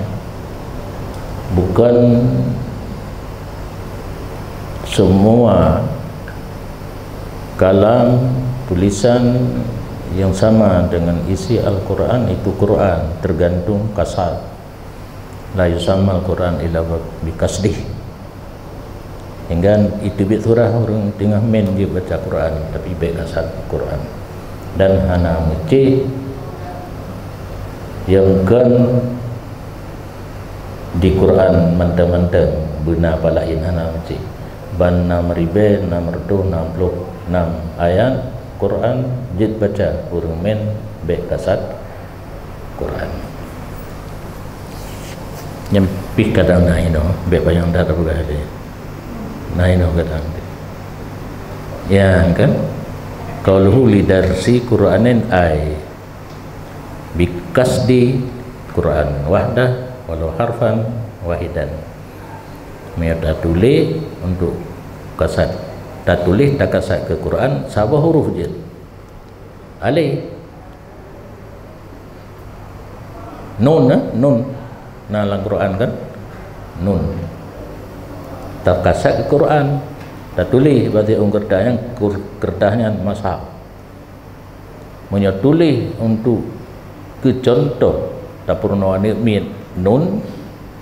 Bukan semua kalam, tulisan Yang sama dengan isi Al-Quran itu Quran, tergantung kasat. La yusammal Quran illa bi qasdih. Hingga itu bit surah ureuëng teungoh men jeuet baca Quran, tapi bèk kasat Quran. Dan hana meucéh nyang kon di Quran mantong-mantong, beuna palaén hana meucéh. Ban nam ribèe nam reutôh nam ploh nam ayat Quran jeuet baca ureuëng men bèk kasat Quran. Nyan pih kadang na inoe, bèk panyang that tapeugah lé. Na inoe kadang. Ya kan? Qauluhu li darsi Qur'anin ay bi qasdi Qur'an wahdah walau harfan wahidan. Meunyoe tatuléh untuk kasat, tatuléh takasat keu Qur'an saboh huruf jeuet. Alif. Nun, eh? Nun. Na lam Quran kan? Nun. Takasat keu Quran. Tatuléh bak siueng keureutah nyan, kur-, keureutah nyan mushaf. Meunyoe tuléh untuk keu cuntoh, tapeurunoe aneuk miet nun,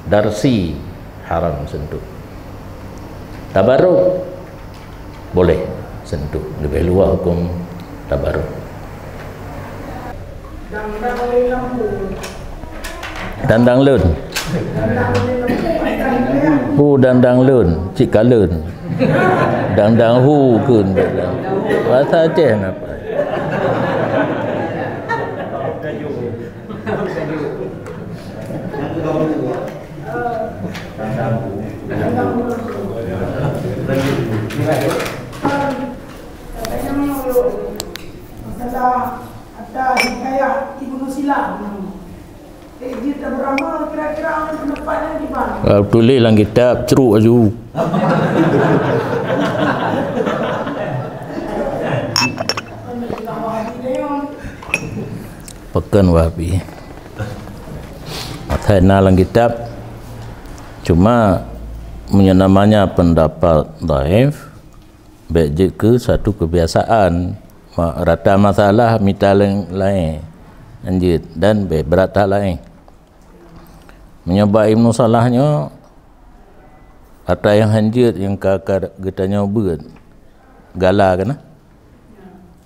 darsi, haram sentuh. Tabaruk boleh sentuh, leubeh luwah huköm tabaruk. Dandang lôn. Pu dandang lôn, cit ka lôn. Dandang hu kheun. Bahasa Aceh napa? Masalah ada hikayah Ibnu Sina. Eh, jeuet beurama kira-kira pendapat nyan gimana? Kalau tuléh lam kitab, crok aju. Pakon Wahabi. Asai na lam kitab, cuma meunyoe namanya pendapat dhaif, bèk jeuet keu satu kebiasaan. Ma-, rata masalah mita laén, laén hanjeuet dan bèk beurata laén. Meunyoe bak Ibnu Salah nyoe, ata nyang hanjeuet nyang ka, ka geutanyoe beuet, gala keunan?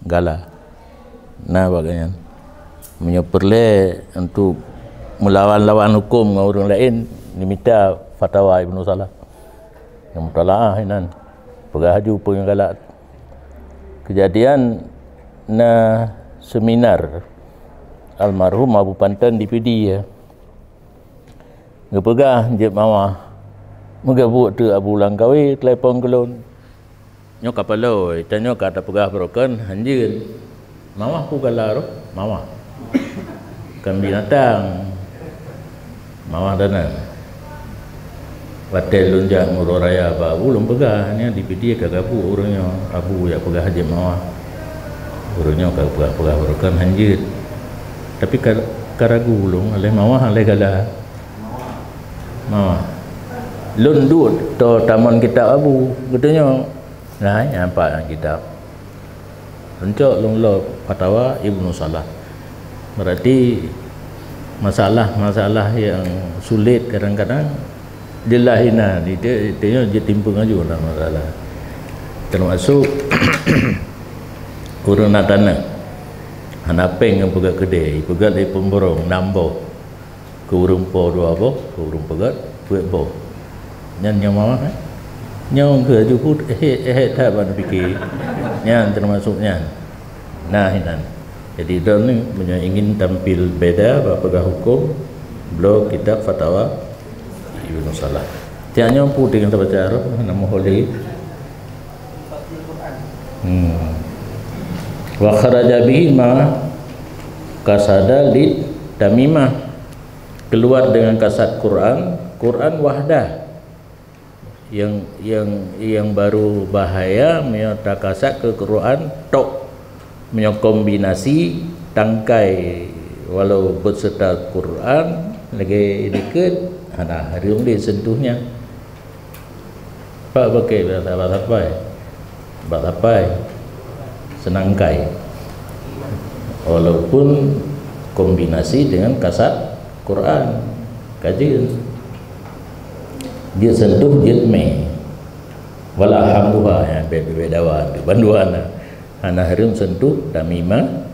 Gala. Nah, bak nyan. Meunyoe peureulèe untuk meulawan-lawan huköm ngon ureueng laén, neumita fatwa Ibnu Salah. Nyang mutalaah inan. Peugah laju peue nyang galak. Keujadian na seminar almarhum Abu Panton di Pidie. Geupeugah jeuet mawah. Meugabuek teuk Abu Langkawi telepon keu lôn. Nyoe ka paloi, tanyoe ka tapeugah barokon hanjeuet. Mawah peue gala roh? Mawah. Kon binatang. Mawah dana. Watèe lôn jak meunurot raya bak Abu lôn peugah, nyan di Pidie ka gabuek ureueng nyoe, Abu jak peugah jeuet mawah. Ureueng nyoe ka peugah-peugah barokon hanjeuet. Tapi ka, ka ragu ulôn, aléh mawah aléh gala. Mawah. Lôn duek toe tamong kitab Abu, geutanyoe. Nah, nyan pat lam kitab. Lôn cok lôn lo fatwa Ibnu Salah. Berarti masalah-masalah nyang sulet kadang-kadang jeulaih inan, di te-, tanyoe jitimpeu laju na masalah. Teumasok ureueng na taneuk, hana péng ngon peugöt keudè, ipeugöt lé pemborong nam boh. Keu ureueng po dua boh, keu ureueng peugöt peuet boh. Nyan nyang mawah, eh? Nyoe keu aju put, eh, eh, that bak neupike. Nyan teumasok nyan. Nah, inan. Jadi, droeneuh meunyoe ingin tampil beda bak peugah huköm, bloe kitab Fatawa Ibnu Salah. Tiap nyoe puteng tabaca roh, nama holi. Hmm. Wa kharaja bihi ma kasada li tamimah. Keluar dengan kasat Quran, Quran wahdah. Yang, yang, yang baru bahaya, meunyoe takasat keu Quran tok. Meunyoe kombinasi tangkai walau beserta Quran, lagèe dikeue, hana hareuem lé sentuh nyan. Pak pakai bak sapai. Bak sapai. Seunangkai. Walaupun kombinasi dengan kasat Quran, kajeun. Jeuet sentuh, jeuet mé. Wala hamluha, ya, bèk, bèk, bèk dawa, bandua na. Hana hareuem sentuh tamimah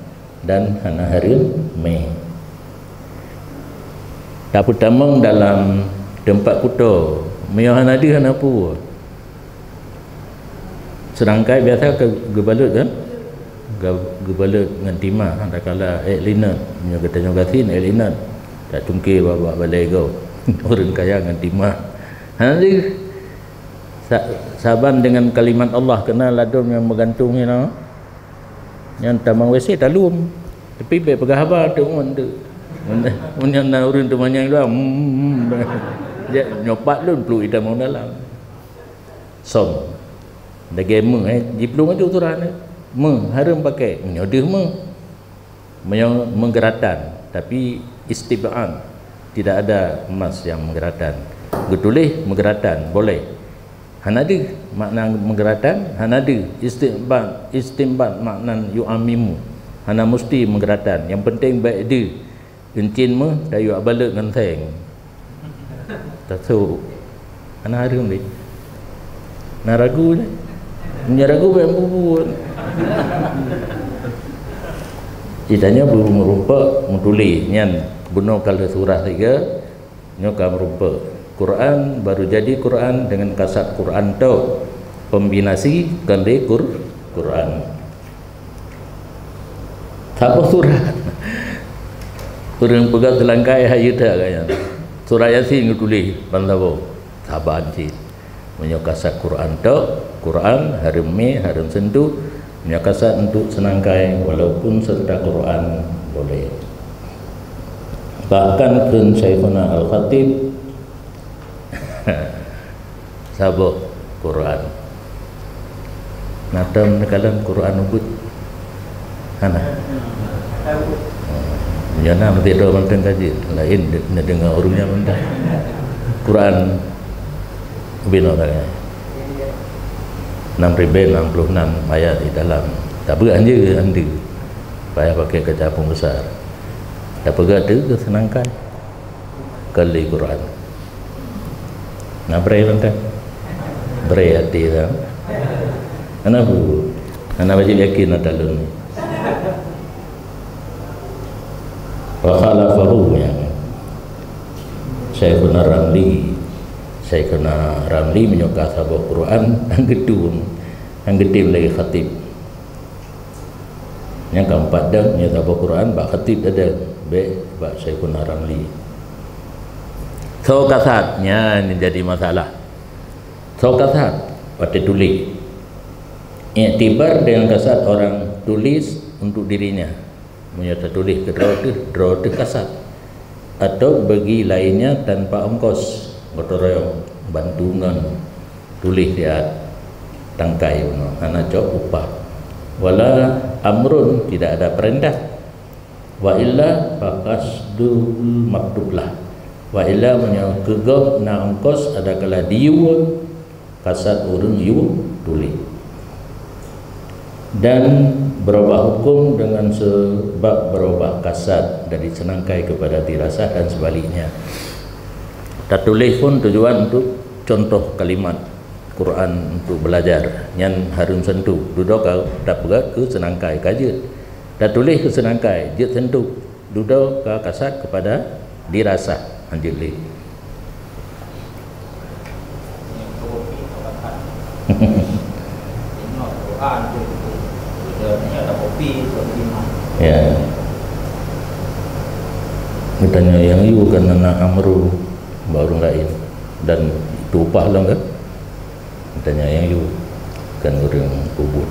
dan hana hareuem mé. Tapeutamong dalam teumpat kuto, meunyoe hana deuh hana peue. Seunangkai biasa ke geubalot kan? Ge-, geubalot ngon timah, takala ék linot. Meunyoe geutanyoe gasien ék linot, tacungke bak, bak balai gob. Ureueng kaya ngon timah. Hana deuh. Sa-, saban dengan kalimat Allah keunan ladôm nyang meugantung nyan, nyan tamong W C talum. Tapi bèk peugah haba teuk ngon teuk. Meunyoe na ureueng teumanyong luwa, hmm, hmm, hmm. Jak nyoe pat lôn pluek itamong dalam. Som. Lagèe meuh, eh, jiplueng aju surat nyan. Meuh, hareuem pakèk. Meunyoe deuh meuh. Meunyoe meugeuratan, tapi istib'ad, tidak ada emas yang meugeuratan. Geutuléh meugeuratan, boleh. Hana deuh makna meugeuratan, hana deuh. Istib'ad, istib'ad makna yu'ammimu. Hana musti meugeuratan. Nyang penting bèk deuh. Euncien meuh tayue balot ngon seng. Tasok. Hana hareuem lé. Na ragu lé. Meunyoe ragu bèk meububuet. Geutanyoe beumeurumpok meutuléh nyan bunoe ka lheueh surah tiga, nyoe ka meurumpok. Quran baru jadi Quran dengan kasat Quran tok. Kombinasi kon lé Qur-, Quran. Saboh surat. Ureueng peugah seulangkai hayeue that gaya. Surat Yasin geutuléh ban saboh. Saban cit. Meunyoe kasat Quran tok, Quran, hareuem mé, hareuem sentuh. Meunyoe kasat untuk seunangkai, walaupun serta Quran, boleh. Bahkan kheun Syaikhuna Al-Khatib, saboh Quran. Na tom neukalon Quran ubit? Hana. Nyan na meusidroe mantong kaji, laén de-, neudeungoe ureueng nyan mantong. Quran ubit nyoe ka. Enam ribèe enam puluh enam ayat di dalam. Tabeuet anjeue, anjeue. Payah pakai kaca pembesar. Tapeugah tu keu seunangkai. Kon lé Quran. Na brèe mantong. Brèe até dah. Hana bu. Hana wajéb yakin ata lôn. Wa khalafahu, ya. Syaikhuna Ramli. Syaikhuna Ramli meunyoe ka saboh Quran, han geutueng, han geutem lé khatib. Nyang keumpat deuh, nyan saboh Quran bak khatib deuh, bèk bak Syaikhuna Ramli. Soe kasat, nyan jadi masalah. Soe kasat, watèe tuléh. Iktibar dengan kasat orang tulis untuk dirinya. Meunyoe tatuléh keu droe teuh, droe teuh kasat. Atau bagi lainnya tanpa ongkos, gotong royong, bantu ngon tuléh siat tangkai bunoe, hana cok upah. Wala amrun, tidak ada perintah. Wa illa faqasdul maktub lah. Wa illa meunyoe keu gob na ongkos adakala diyue kasat ureueng yue tuléh. Dan berubah hukum dengan sebab berubah kasat dari senangkai kepada dirasah dan sebaliknya. Tatuléh pun tujuan untuk contoh kalimat Quran untuk belajar. Nyan hareuem sentuh. Dudoe ka tapeugah keu senangkai ka jeuet. Tatuléh keu senangkai, jeuet sentuh. Dudoe ka kasat kepada dirasah. Lanjut lé. Ya. Geutanyoe nyang yue kan na amru bak ureueng laén dan teuupah lom kan? Geutanyoe nyang yue kan ureueng peubuet.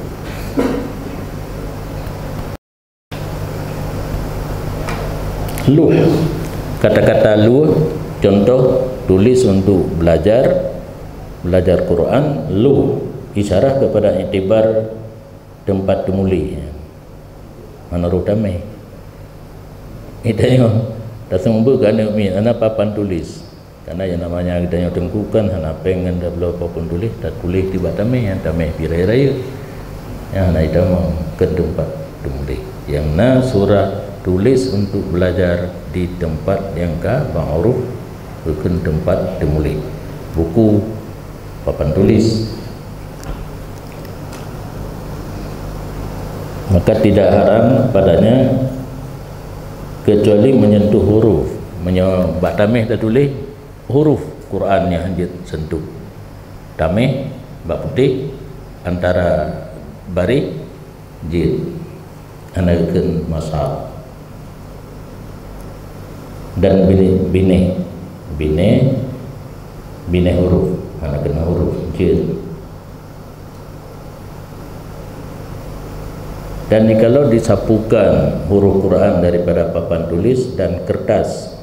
Luh. Kata-kata luh, contoh tulis untuk belajar, belajar Quran, luh, isyarah kepada iktibar tempat teumuléh. Hana roh tamèh. Geutanyoe taseumeubeuet keu aneuk miet, hana papan tulis. Karena yang namanya geutanyoe teungku kan hana péng ngon tabloe papan tulis, tatuléh tibak tamèh, nyang tamèh pih rayeuk-rayeuk. Nyang hana itamong keu teumpat teumuléh. Nyang na surah tulis untuk belajar di tempat nyang ka ma'ruf, bukon tempat teumuléh, buku, papan tulis. Maka tidak haram padanya kecuali menyentuh huruf. Meunyoe bak taméh tatuléh, huruf Quran nyang hanjeuet sentuh. Taméh bak putéh antara baréh jeuet, hana geukheun mushaf. Dan binéh, binéh, binéh, binéh huruf, hana keunan huruf, jeuet. Dan jikalau disapukan huruf Quran daripada papan tulis dan kertas,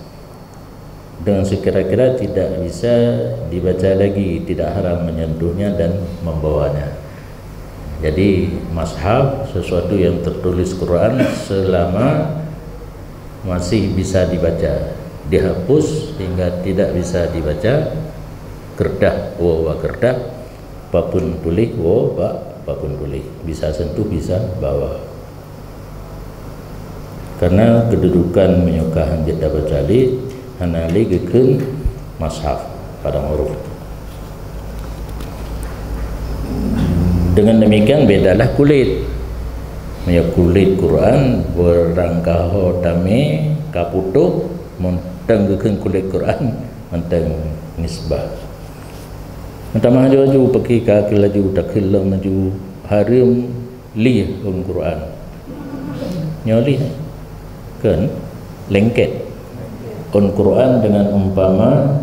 dengan sekira-kira tidak bisa dibaca lagi, tidak haram menyentuhnya dan membawanya. Jadi, mushaf, sesuatu yang tertulis Quran, selama masih bisa dibaca, dihapus sehingga tidak bisa dibaca, kertas, woe bak kertas, papan tuléh, woe bak papan tuléh, bisa sentuh, bisa bawa. Karena kedudukan meunyoe ka hanjeuet tabaca lé, hana lé geukheun mushaf padang ureuëng. Dengan demikian, bedalah kulét. Meunyoe kulét Quran, beurangkaho tamé ka putôh, mantong geukheun kulét Quran, mantong nisbah. Meutamah laju-laju peuki ka laju takheun lom laju, hareuem lieh ôn Quran. Nyoe lieh kan lengket ôn Quran dengan umpama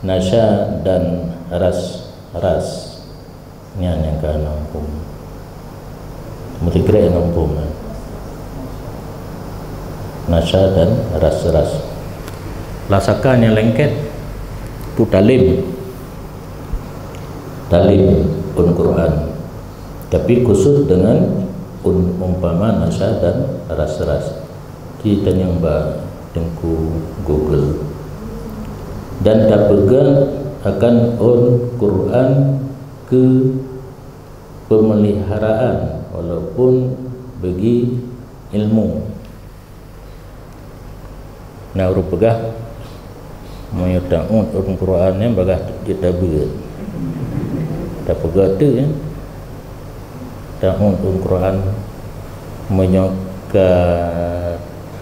nasya dan ras-ras. Nyan nyang ka na muphom. Meusikrek ngon phom, eh. Nasya dan ras-ras. Lasaka nyang lengket tu talim. Talim ôn Quran. Tapi khusus dengan un-, umpama nasya dan ras-ras. Ci tanyong bak Teungku Google. Dan tapeugah akan ôn Quran keu peumeliharaan walaupun bagi ilmu. Na ureuëng peugah, meunyoe taôt ôn Quran nyan bagaih jeuet tabeuet. Tapeugah teuk nyan, taôt ôn Quran meunyoe ka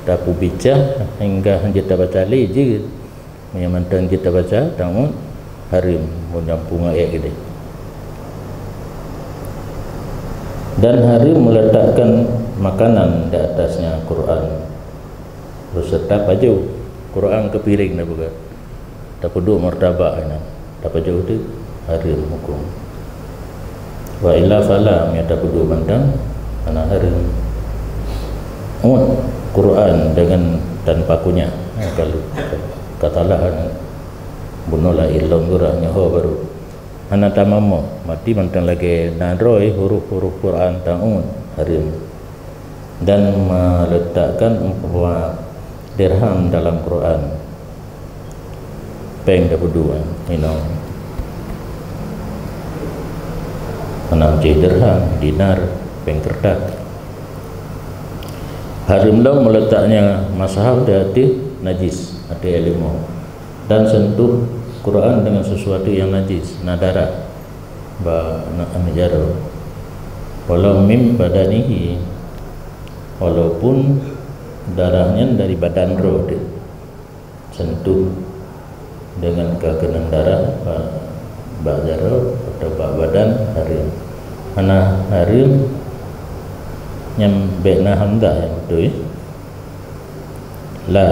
tapeubicah hingga hanjeuet tabaca lé jeuet. Meunyoe mantong jeuet tabaca, taôt hareuem meunyampung ayat keudeh. Dan hareuem meletakkan makanan di atasnya Quran beserta pajoh Quran keu piréng tapeugah. Tapeuduek martabak inan, tapajoh teuk hareuem huköm. Wa illa fala, meunyoe tapeuduek mantong, hana hareuem. Ôt Quran dengan tanpa kunyah. Ha, kalau ka salah, bunoe laén lom gura nyoe ho baru. Hana tamamoh, mati mantong lagée na droe huruf-huruf Quran taôt hareuem. Dan meletakkan umpama dirham dalam Quran. Péng tapeuduek, inong. Hana meucéh dirham, dinar, péng keureutas. Hareuem lom meletaknya mushaf di ateueh najis, ateueh leumo. Dan sentuh Quran dengan sesuatu yang najis, na darah, bak na-, aneuk jaroe. Walau min badanihi, walaupun darah nyan dari badan droe teuh. Sentuh dengan ka keunong darah bak, bak jaroe atau bak badan hareuem. Hana hareuem nyan bék na hamzah nyang beutôi. La,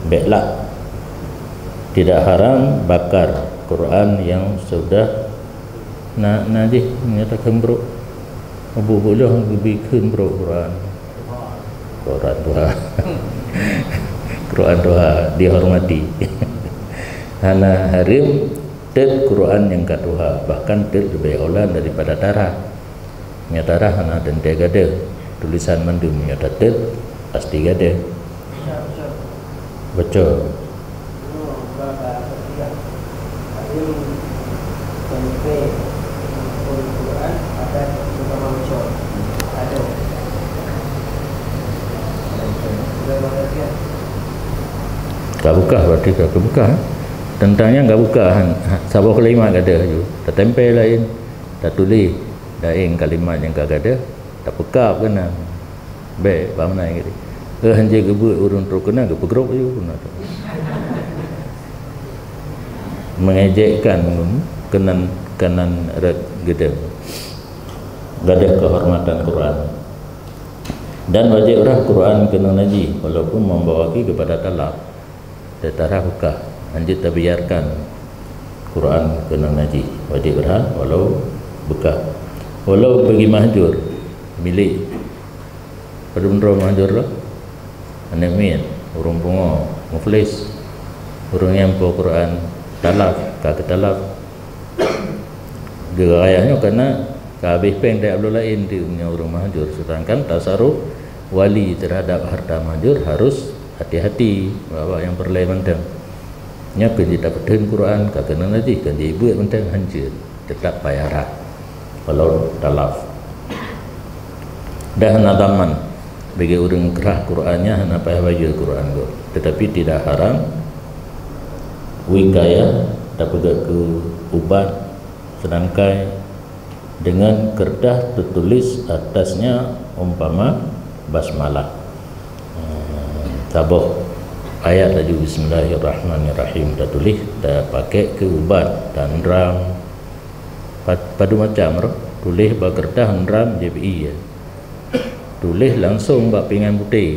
bék la. Tidak haram bakar Quran yang sudah na, najih, nyata kheun brok. Buet-buet lôn geubi kheun brok Quran. Quran tuha. Quran tuha dihormati. Hana hareuem teuk Quran nyang ka tuha, bahkan teuk leubeh aula daripada tarah. Meunyoe tarah hana teuntée gadôh, tulésan mandum meunyoe tateuk pasti gadôh. Baca. Ka beukah, berarti ka, ka beukah. Teuntang nyan ka beukah, ha, saboh kalimat gadoh ju. Tatempel laén, tatuléh laén kalimat nyang ka gadoh, tapeukab keunan. Bèk, bak meunan. Eh, hanjeuet geubeuet ureueng trok keunan, geupeugrôp ju keunan. Mengejekkan keunan, keunan rot geudong. Gadoh kehormatan Quran. Dan wajéb rhah Quran keunoe najih, walaupun membawa kaki kepada talaf. Teutarah beukah, hanjeuet tabiarkan Quran keunoe najih. Wajéb rhah walau beukah. Walau bagi mahjur, milék. Padum droe mahjur lom? Aneuk miet, ureueng pungo, muflis, ureueng nyang po Quran, talaf, ka keutalaf. Geuraya nyoe karena ka habéh péng tajak bloe laén teuh ngon ureueng mahjur, sedangkan tasaruf wali terhadap harta mahjur harus hati-hati, bak-bak nyang peureulèe mantong. Nyoe keu jitapeutheun Quran, ka keunoe najih, ka jibeuet mantong hanjeuet, teutap payah rhah walau talaf. Dan hana dhaman bagi ureueng rhah Quran nyan, hana payah bayeue Quran gob. Tetapi tidak haram wikayah, tapeugét keu ubat, seudangkai dengan kertas tertulis atasnya umpama basmalah. Eh, saboh ayat laju bismillahirrahmanirrahim tatuléh, tapakèk keu ubat, tanram, pa-, padum macam roh, tuléh bak kertas, nram, jieb ie. Tuléh langsong bak pingan putéh,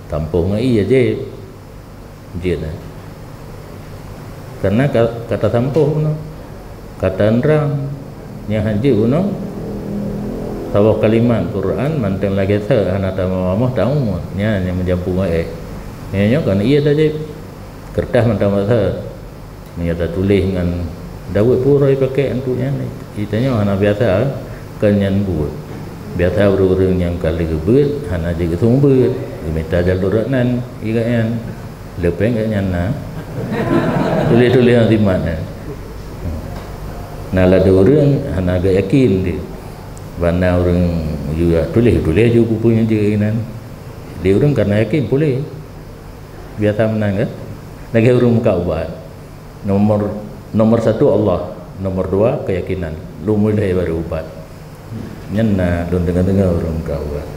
tampôh ngon ie jieb. Jeuet, eh. Karena ka, ka tasampôh bunoe, ka tanram, nyang hanjeuet bunoe, saboh kalimat Quran mantong lagèe seuh, hana tamah-tamah taumot, nyan nyang meujampu ngon ék. Nyan nyoe kan ie tajép, keureutas mantong bak seuh. Meunyoe tatuléh ngon daweuet pura jipakèk antu nyan, geutanyoe hana biasa, kon nyan buet. Biasa ureueng-ureueng nyang ka lheueh beuet hana jeuet geuseumeubeuet, geumita jalur nan, igat nyan. Leupeng gét nyan na. Tuléh-tuléh nyang simat nyan. Na ladôm ureueng hana geuyakin dia. Bana ureueng yue tuléh-tuléh ju peue-peue nyang jeuet inan. Di ureueng kana yakin puléh. Biasa meunan kan? Lagèe ureueng muka ubat. Nomor, nomor satu Allah, nomor dua keyakinan. Lom muléh baru ubat. Nyan na lôn deungoe-deungoe ureueng muka ubat.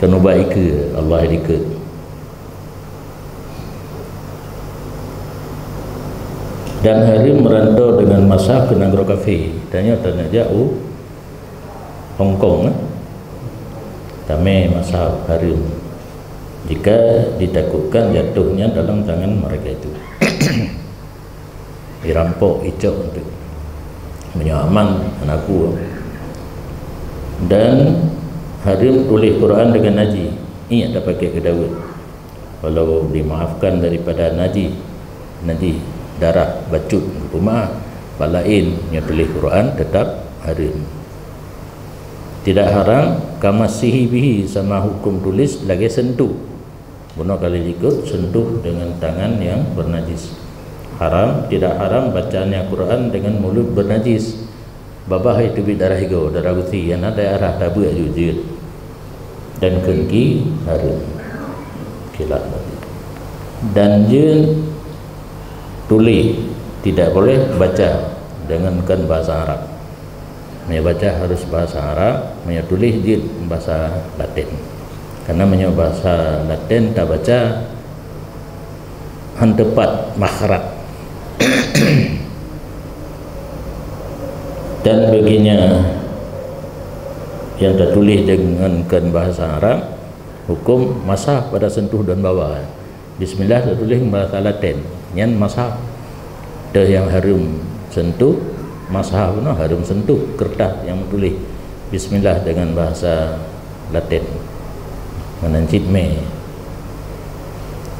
Keuneuk ba ikeue, Allah dikeue. Dan hareuem merantau dengan mashaf ke nanggroe kafé. Tanyoe taneuk jak u Hong Kong, eh. Tamè mashaf hareuem jika ditakutkan jatuhnya dalam tangan mereka itu. Dirampok, icok tu. Meunyoe aman, hana peue. Dan hareuem tuléh Quran dengan najih. Ingat tapakèk keu daweuet. Walau dimaafkan daripada najih, najih darah bacut geupeumaaf, bak laén nyoe tuléh Quran teutap hareuem. Tidak haram, kama massihi bihi, sama hukum tuléh lagèe sentuh. Bunoe ka lheueh jikheun sentuh dengan tangan yang bernajis. Haram, tidak haram bacanya Quran dengan mulut bernajis. Babah teubiet darah igoe, darah gusi, nyang na darah tabeuet aju jeuet. Dan kheun gaki hareuem. Khilaf tadi. Dan jeuet tuléh tidak boleh baca dengan kon bahasa Arab. Meunyoe baca harus bahasa Arab, meunyoe tuléh jeuet bahasa Latin. Karena meunyoe bahasa Latin tabaca hana teupat makhraj. Dan baginya yang tertulis dengan kon bahasa Arab, hukum mashaf pada sentuh dan bawah. Bismillah tatuléh bahasa Latin, nyan mashaf. Teuh nyang hareuem sentuh, mashaf na hareuem sentuh keureutas nyang meutuléh Bismillah dengan bahasa Latin. Meunan cit mè.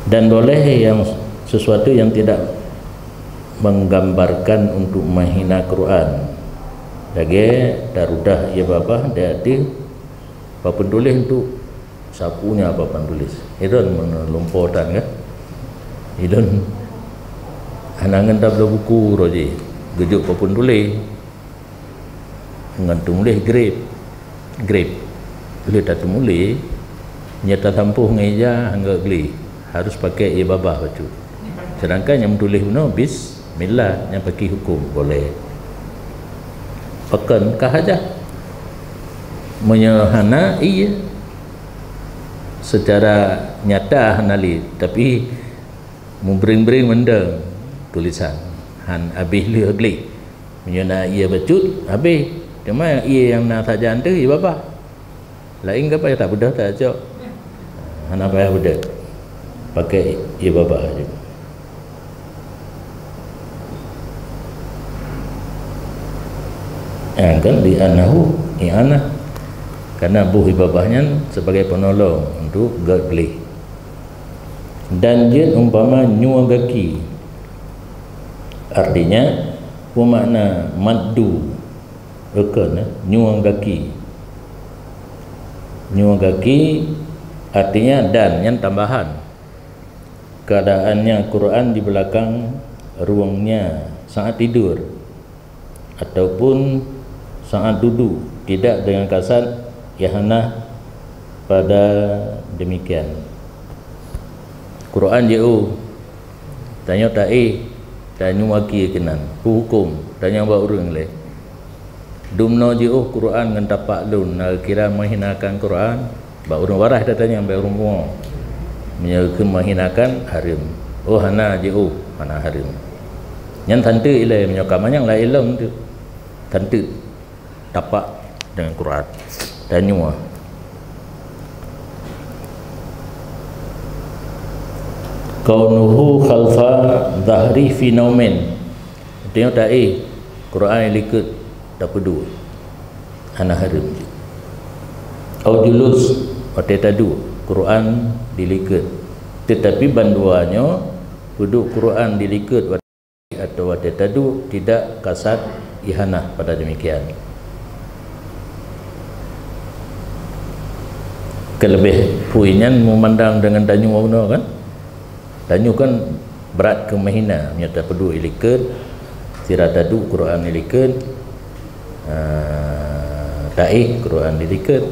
Dan boleh yang sesuatu yang tidak menggambarkan untuk menghina Quran. Lagèe tarudah ie babah di ateueh papan tuléh untuk sapu nyan papan tuléh. Ilôn meunulumpo tan kan. Ilôn hana ngon tabloe buku roh jih. Geujok papan tuléh. Ngon teumuléh grep. Grep. Lheueh tateumuléh, Nyang tasampôh ngon ija hana gleh, harus pakai ié babah bacut. Sedangkan nyang meutuléh bunoe bismillah, nyang pakai huköm boleh. Pakon ka hajat. Meunyoe hana, iya. Secara nyata hana lé, tapi meubreng-breng mandum tulisan. Han habéh lheueh gleh. Meunyoe na ié bacut, habéh. Cuma ié nyang na sajan teuh ié babah. Laén ka payah tabeudôh tacok. Hana payah beudôh. Pakai ié babah je. Ah, kan, li'annahu i'anah. Karena boh ié babah nyan sebagai penolong untuk göt gleh. Dan jeuet umpama nyue gaki. Artinya, peue makna maddu? Rukun, eh, nyue gaki. Nyue gaki artinya dan, nyan tambahan. Keadaannya Quran di belakang ruangnya saat tidur ataupun saat duduk, tidak dengan kasat ihanah pada demikian. Quran jiôh, tanyoe taéh, tanyoe akhé keunan. Peue huköm, tanyong bak ureuëng lé. Dumnoe jiôh Quran ngon tapak lôn, na kira menghinakan Quran? Bak ureuëng waras tatanyong, bak ureuëng pungo. Meunyoe keu menghinakan, hareuem. Oh, hana jiôh, hana hareuem. Nyan santeuk ilée, meunyoe ka manyang laén lom tu. Santeuk. Tapak dengan Quran. Tanyoe. Kaunuhu khalfa dhahri fi naumin. Tanyoe taéh Quran likot tapeuduek. Hana hareuem. Au julus, watée taduek Quran dilikot. Tetapi bandua nyoe peuduek Quran dilikot atau watée taduek tidak kasat ihanah pada demikian. Keuleubeh peue nyan meumandang deungon tanyoe bunoe kan? Tanyoe kan brat keu meuhina, meunyoe tapeuduek ilikot, sira taduek Quran ilikot, ah, taéh Quran ilikot.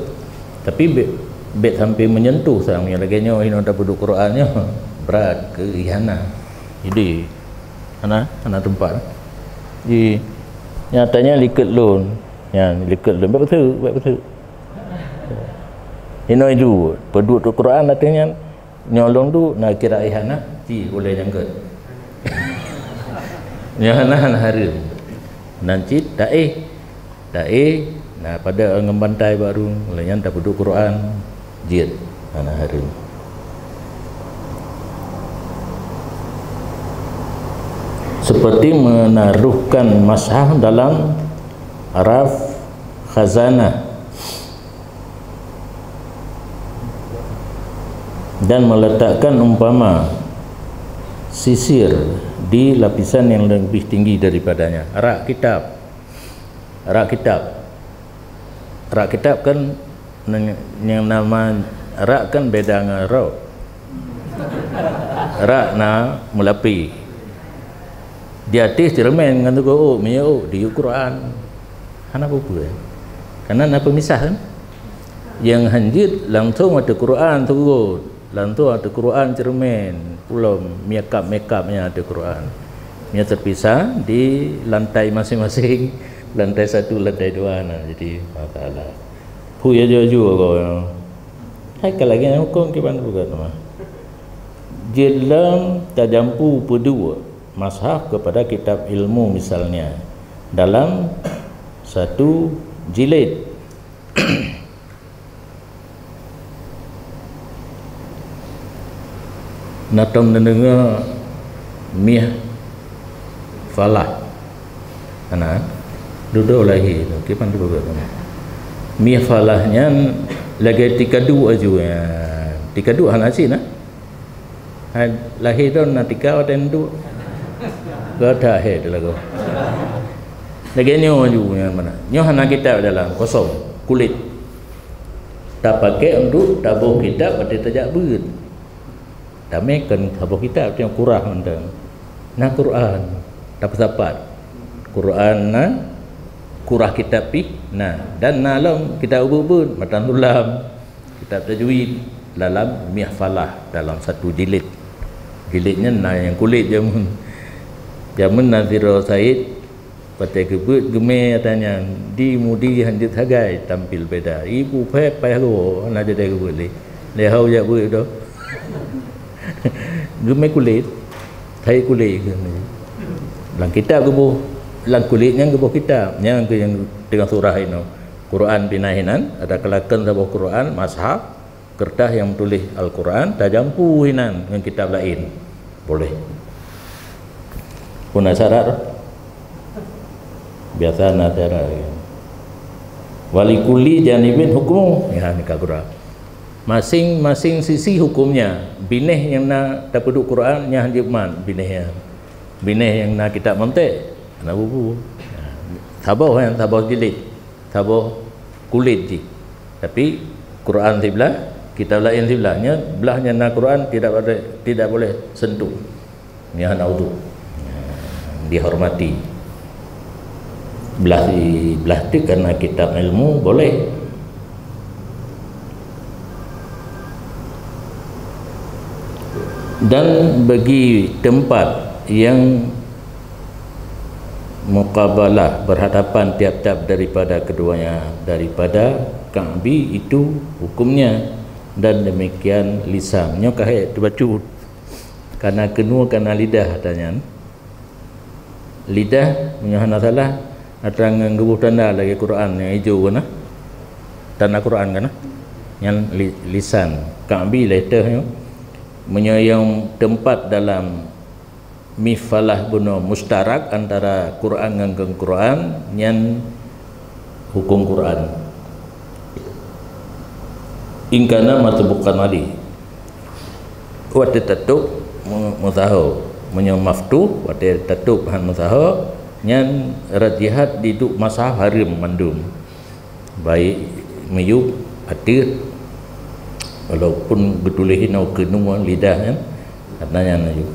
Tapi bèk, bèk sampai menyentuh sang, meunyoe lagée nyoe hinoe tapeuduek Quran nyoe, brat keu ihanah. Jadi, Hana, hana teumpat. Di, nyatanya likot lôn. Nyan, likot lôn. Bèk beutôi, bèk beutôi. Inoe ju, peuduek tu Quran ateueh nyan. Nyoe lôn duek, na kira ihanah, ci ulée nyang gét. Nyoe hana, hana hareuem. Nan cit, taéh. Taéh, na padub ngon bantai bak rueng, lheueh nyan tapeuduek Quran, jeuet, hana hareuem. Seperti menaruhkan mushaf dalam raf khazanah dan meletakkan umpama sisir di lapisan yang lebih tinggi daripadanya. Rak kitab. Rak kitab. Rak kitab kan neng-, nyang nama rak kan beda ngon rok. Rak na meulapi. Di ateueh ceureumen ngon teungku ôk, minyeuk ôk, diyue Quran. Hana peue-peue. Karena na peumisah kan. Nyang hanjeuet langsong ateueh Quran teurot. Langsong ateueh Quran ceureumen, ulôn makeup-makeup nyan ateueh Quran. Nyan teupisah di lantai maséng-maséng, lantai satu, lantai dua na. Jadi, masalah. Peue aju-aju ko. Hai ka lagée nyan huköm kiban bukan mah. Jeuet lom tajampu peuduek mushaf kepada kitab ilmu misalnya dalam satu jilid. Na tom neudeungoe mihfalah. Hana, dudoe lahé tu, kiban tu bagot. Mihfalah nyan lagée tikadu aju, ya. Tikadu hana cit na. Hai, lahé droe na tika watée neuduek. Gata hé teuh lagoe. Lagée nyoe aju nyan mana. Nyoe hana kitab dalam, kosong, kulét. Tapaké untuk taboh kitab watée tajak beuet. Tamé kon taboh kitab, nyoe kurah mantong. Na Quran, tapeusapat. Quran na, kurah kitab pih na. Dan na lom kitab ubeuet-ubeuet, matan sulam. Kitab tajwid dalam mihfalah, dalam satu jilid. Jilid nyan na nyang kulét jameun. Jameun na sidroe Said, watée geubeuet geumé ata nyan, di mudi hanjeuet sagai tampil beda. Ibu phép payah geuwoe, hana jadeh geubeuet lé. Lé hau jak beuet doh. Geumé kulét, Said kulét. Lam kitab geuboh, lam kulét nyan geuboh kitab. Nyan keuh nyang teungoh surah inoe. Quran pih na hinan, ada keulakeuen saboh Quran, mushaf, keureutas nyang meutuléh Al-Quran, tajampu hinan ngon kitab laén. Boleh. Peue na syarat? Biasa na syarat. Walikulli janibin hukmu. Ya, ni ka gura. Masing-masing sisi hukumnya. Binéh nyang na tapeuduek Quran, nyan hanjeuet mat binéh nyan. Binéh nyang na kitab mantek, na bubu. Saboh nyan, saboh jilid. Saboh kulét jih. Tapi Quran siblah, kitab laén siblah. Nya blah nyang na Quran tidak boleh, tidak boleh sentuh. Nyan hana udhu. Dihormati. Blah, blah teuk karena kitab ilmu boleh. Dan bagi tempat yang muqabalah, berhadapan tiap-tiap daripada keduanya, daripada Ka'bi, itu hukumnya, dan demikian lisan. Nyoe ka hék teubacut. Kana keunoe, kana lidah ata nyan. Lidah, meunyoe hana salah, atra nyang geuboh tanda lagée Quran nyang ijo kana. Tanda Quran kana. Nyan li-, lisan. Ka'bi lé teuh nyoe. Meunyoe nyang teumpat dalam mihfalah bunoe mustarak antara Quran ngon Quran, nyan huköm Quran. In kana matbuqan alaih. Watée tatôb mu-, meusaho. Meunyoe maftuh, watée tatôb han meusaho, nyan rajihat diduek masa hareuem mandum. Baik miyueb, ateueh, walaupun geutuléh inoe keunoe lidah nyan, karena nyan laju.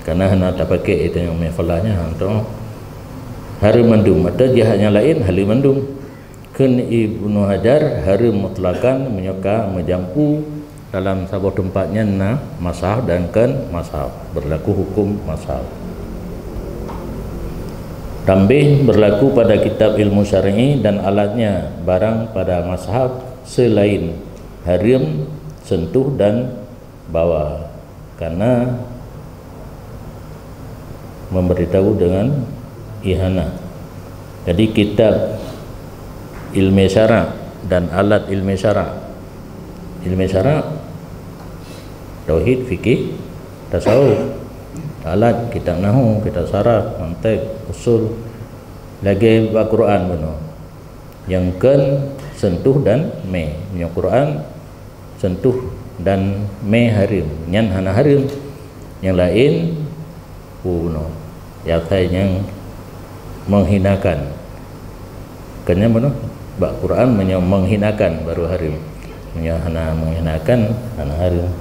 Karena hana tapakék itu nyang mihfalah nyan, hantom hareuem mandum. Atau jihat nyang laén, haleuem mandum. Kheun Ibnu Hajar, hareuem mutlakan meunyoe ka meujampu dalam saboh teumpat nyan na mashaf dan kon mashaf, berlaku huköm mashaf. Tambih, berlaku pada kitab ilmu syar'i dan alatnya barang pada mashaf selain hareuem, sentuh dan bawa, karena memberitahu dengan ihana. Jadi kitab ilmu syarak dan alat ilmu syarak. Ilmu syarak, tauhid, fikih, tasawuf. Alat, kitab nahu, kitab saraf, mantek, usul. Lagée bak Quran bunoe. Nyang kon sentuh dan mé. Meunyoe Quran, sentuh dan mé hareuem, nyan hana hareuem. Nyang laén, peue bunoe, asai nyang menghinakan. Kon nyan bunoe, bak Quran meunyoe menghinakan baru hareuem. Meunyoe hana menghinakan, hana hareuem.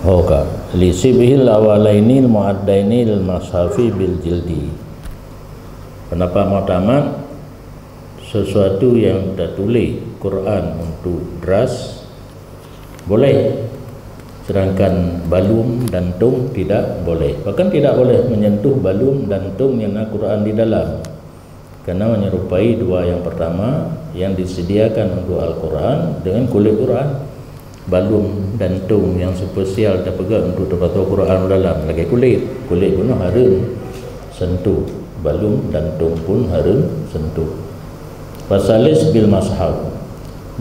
Ho ka, li syibhil awalainil muaddainil mashafi bil jildi. Pendapat muktamad, sesuatu yang tertulis Quran untuk deras boleh, sedangkan balum dan tum tidak boleh. Bahkan tidak boleh menyentuh balum dan tum yang na Quran di dalam, karena menyerupai dua yang pertama yang disediakan untuk Al-Quran dengan kulit Quran. Balum dan tum nyang spesial tapeugah untuk teupasoe Quran u dalam, lagée kulét. Kulét bunoe hareuem sentuh, balum dan tum pun hareuem sentuh. Fasalis bil mashaf,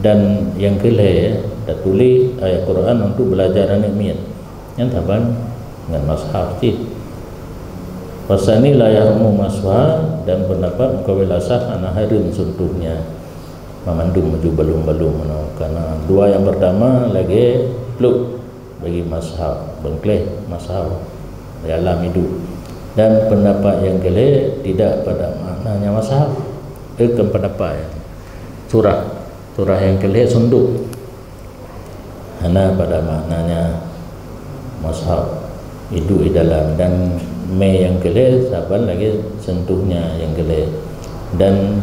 dan nyang keulhée tatuléh ayat Quran untuk belajar aneuëk miet, nyan saban ngon mashaf cit. Fasani la yahrumu mashaf, dan pendapat meukawen asah hana hareuem sentuhnya. Mamandum meunyoe balum-balum meunoe, karena dua yang pertama lagée pluek bagi mashaf, beungkléh mashaf dalam iduek. Dan pendapat yang keulhée tidak pada maknanya mashaf. Itu pendapat yang surah, surah yang keulhée sunduk. Hana pada maknanya mashaf, iduek di dalam, dan mé nyang keulhée saban lagée sentuhnya nyang keulhée. Dan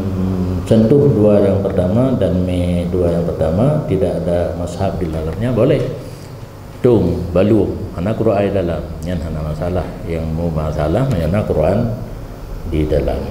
sentuh dua yang pertama dan mè dua yang pertama tidak ada mazhab di dalamnya, boleh. Tông, baluem, hana Quran di dalam. Nyan hana masalah. Yang meumasalah nyan hana Quran di dalam.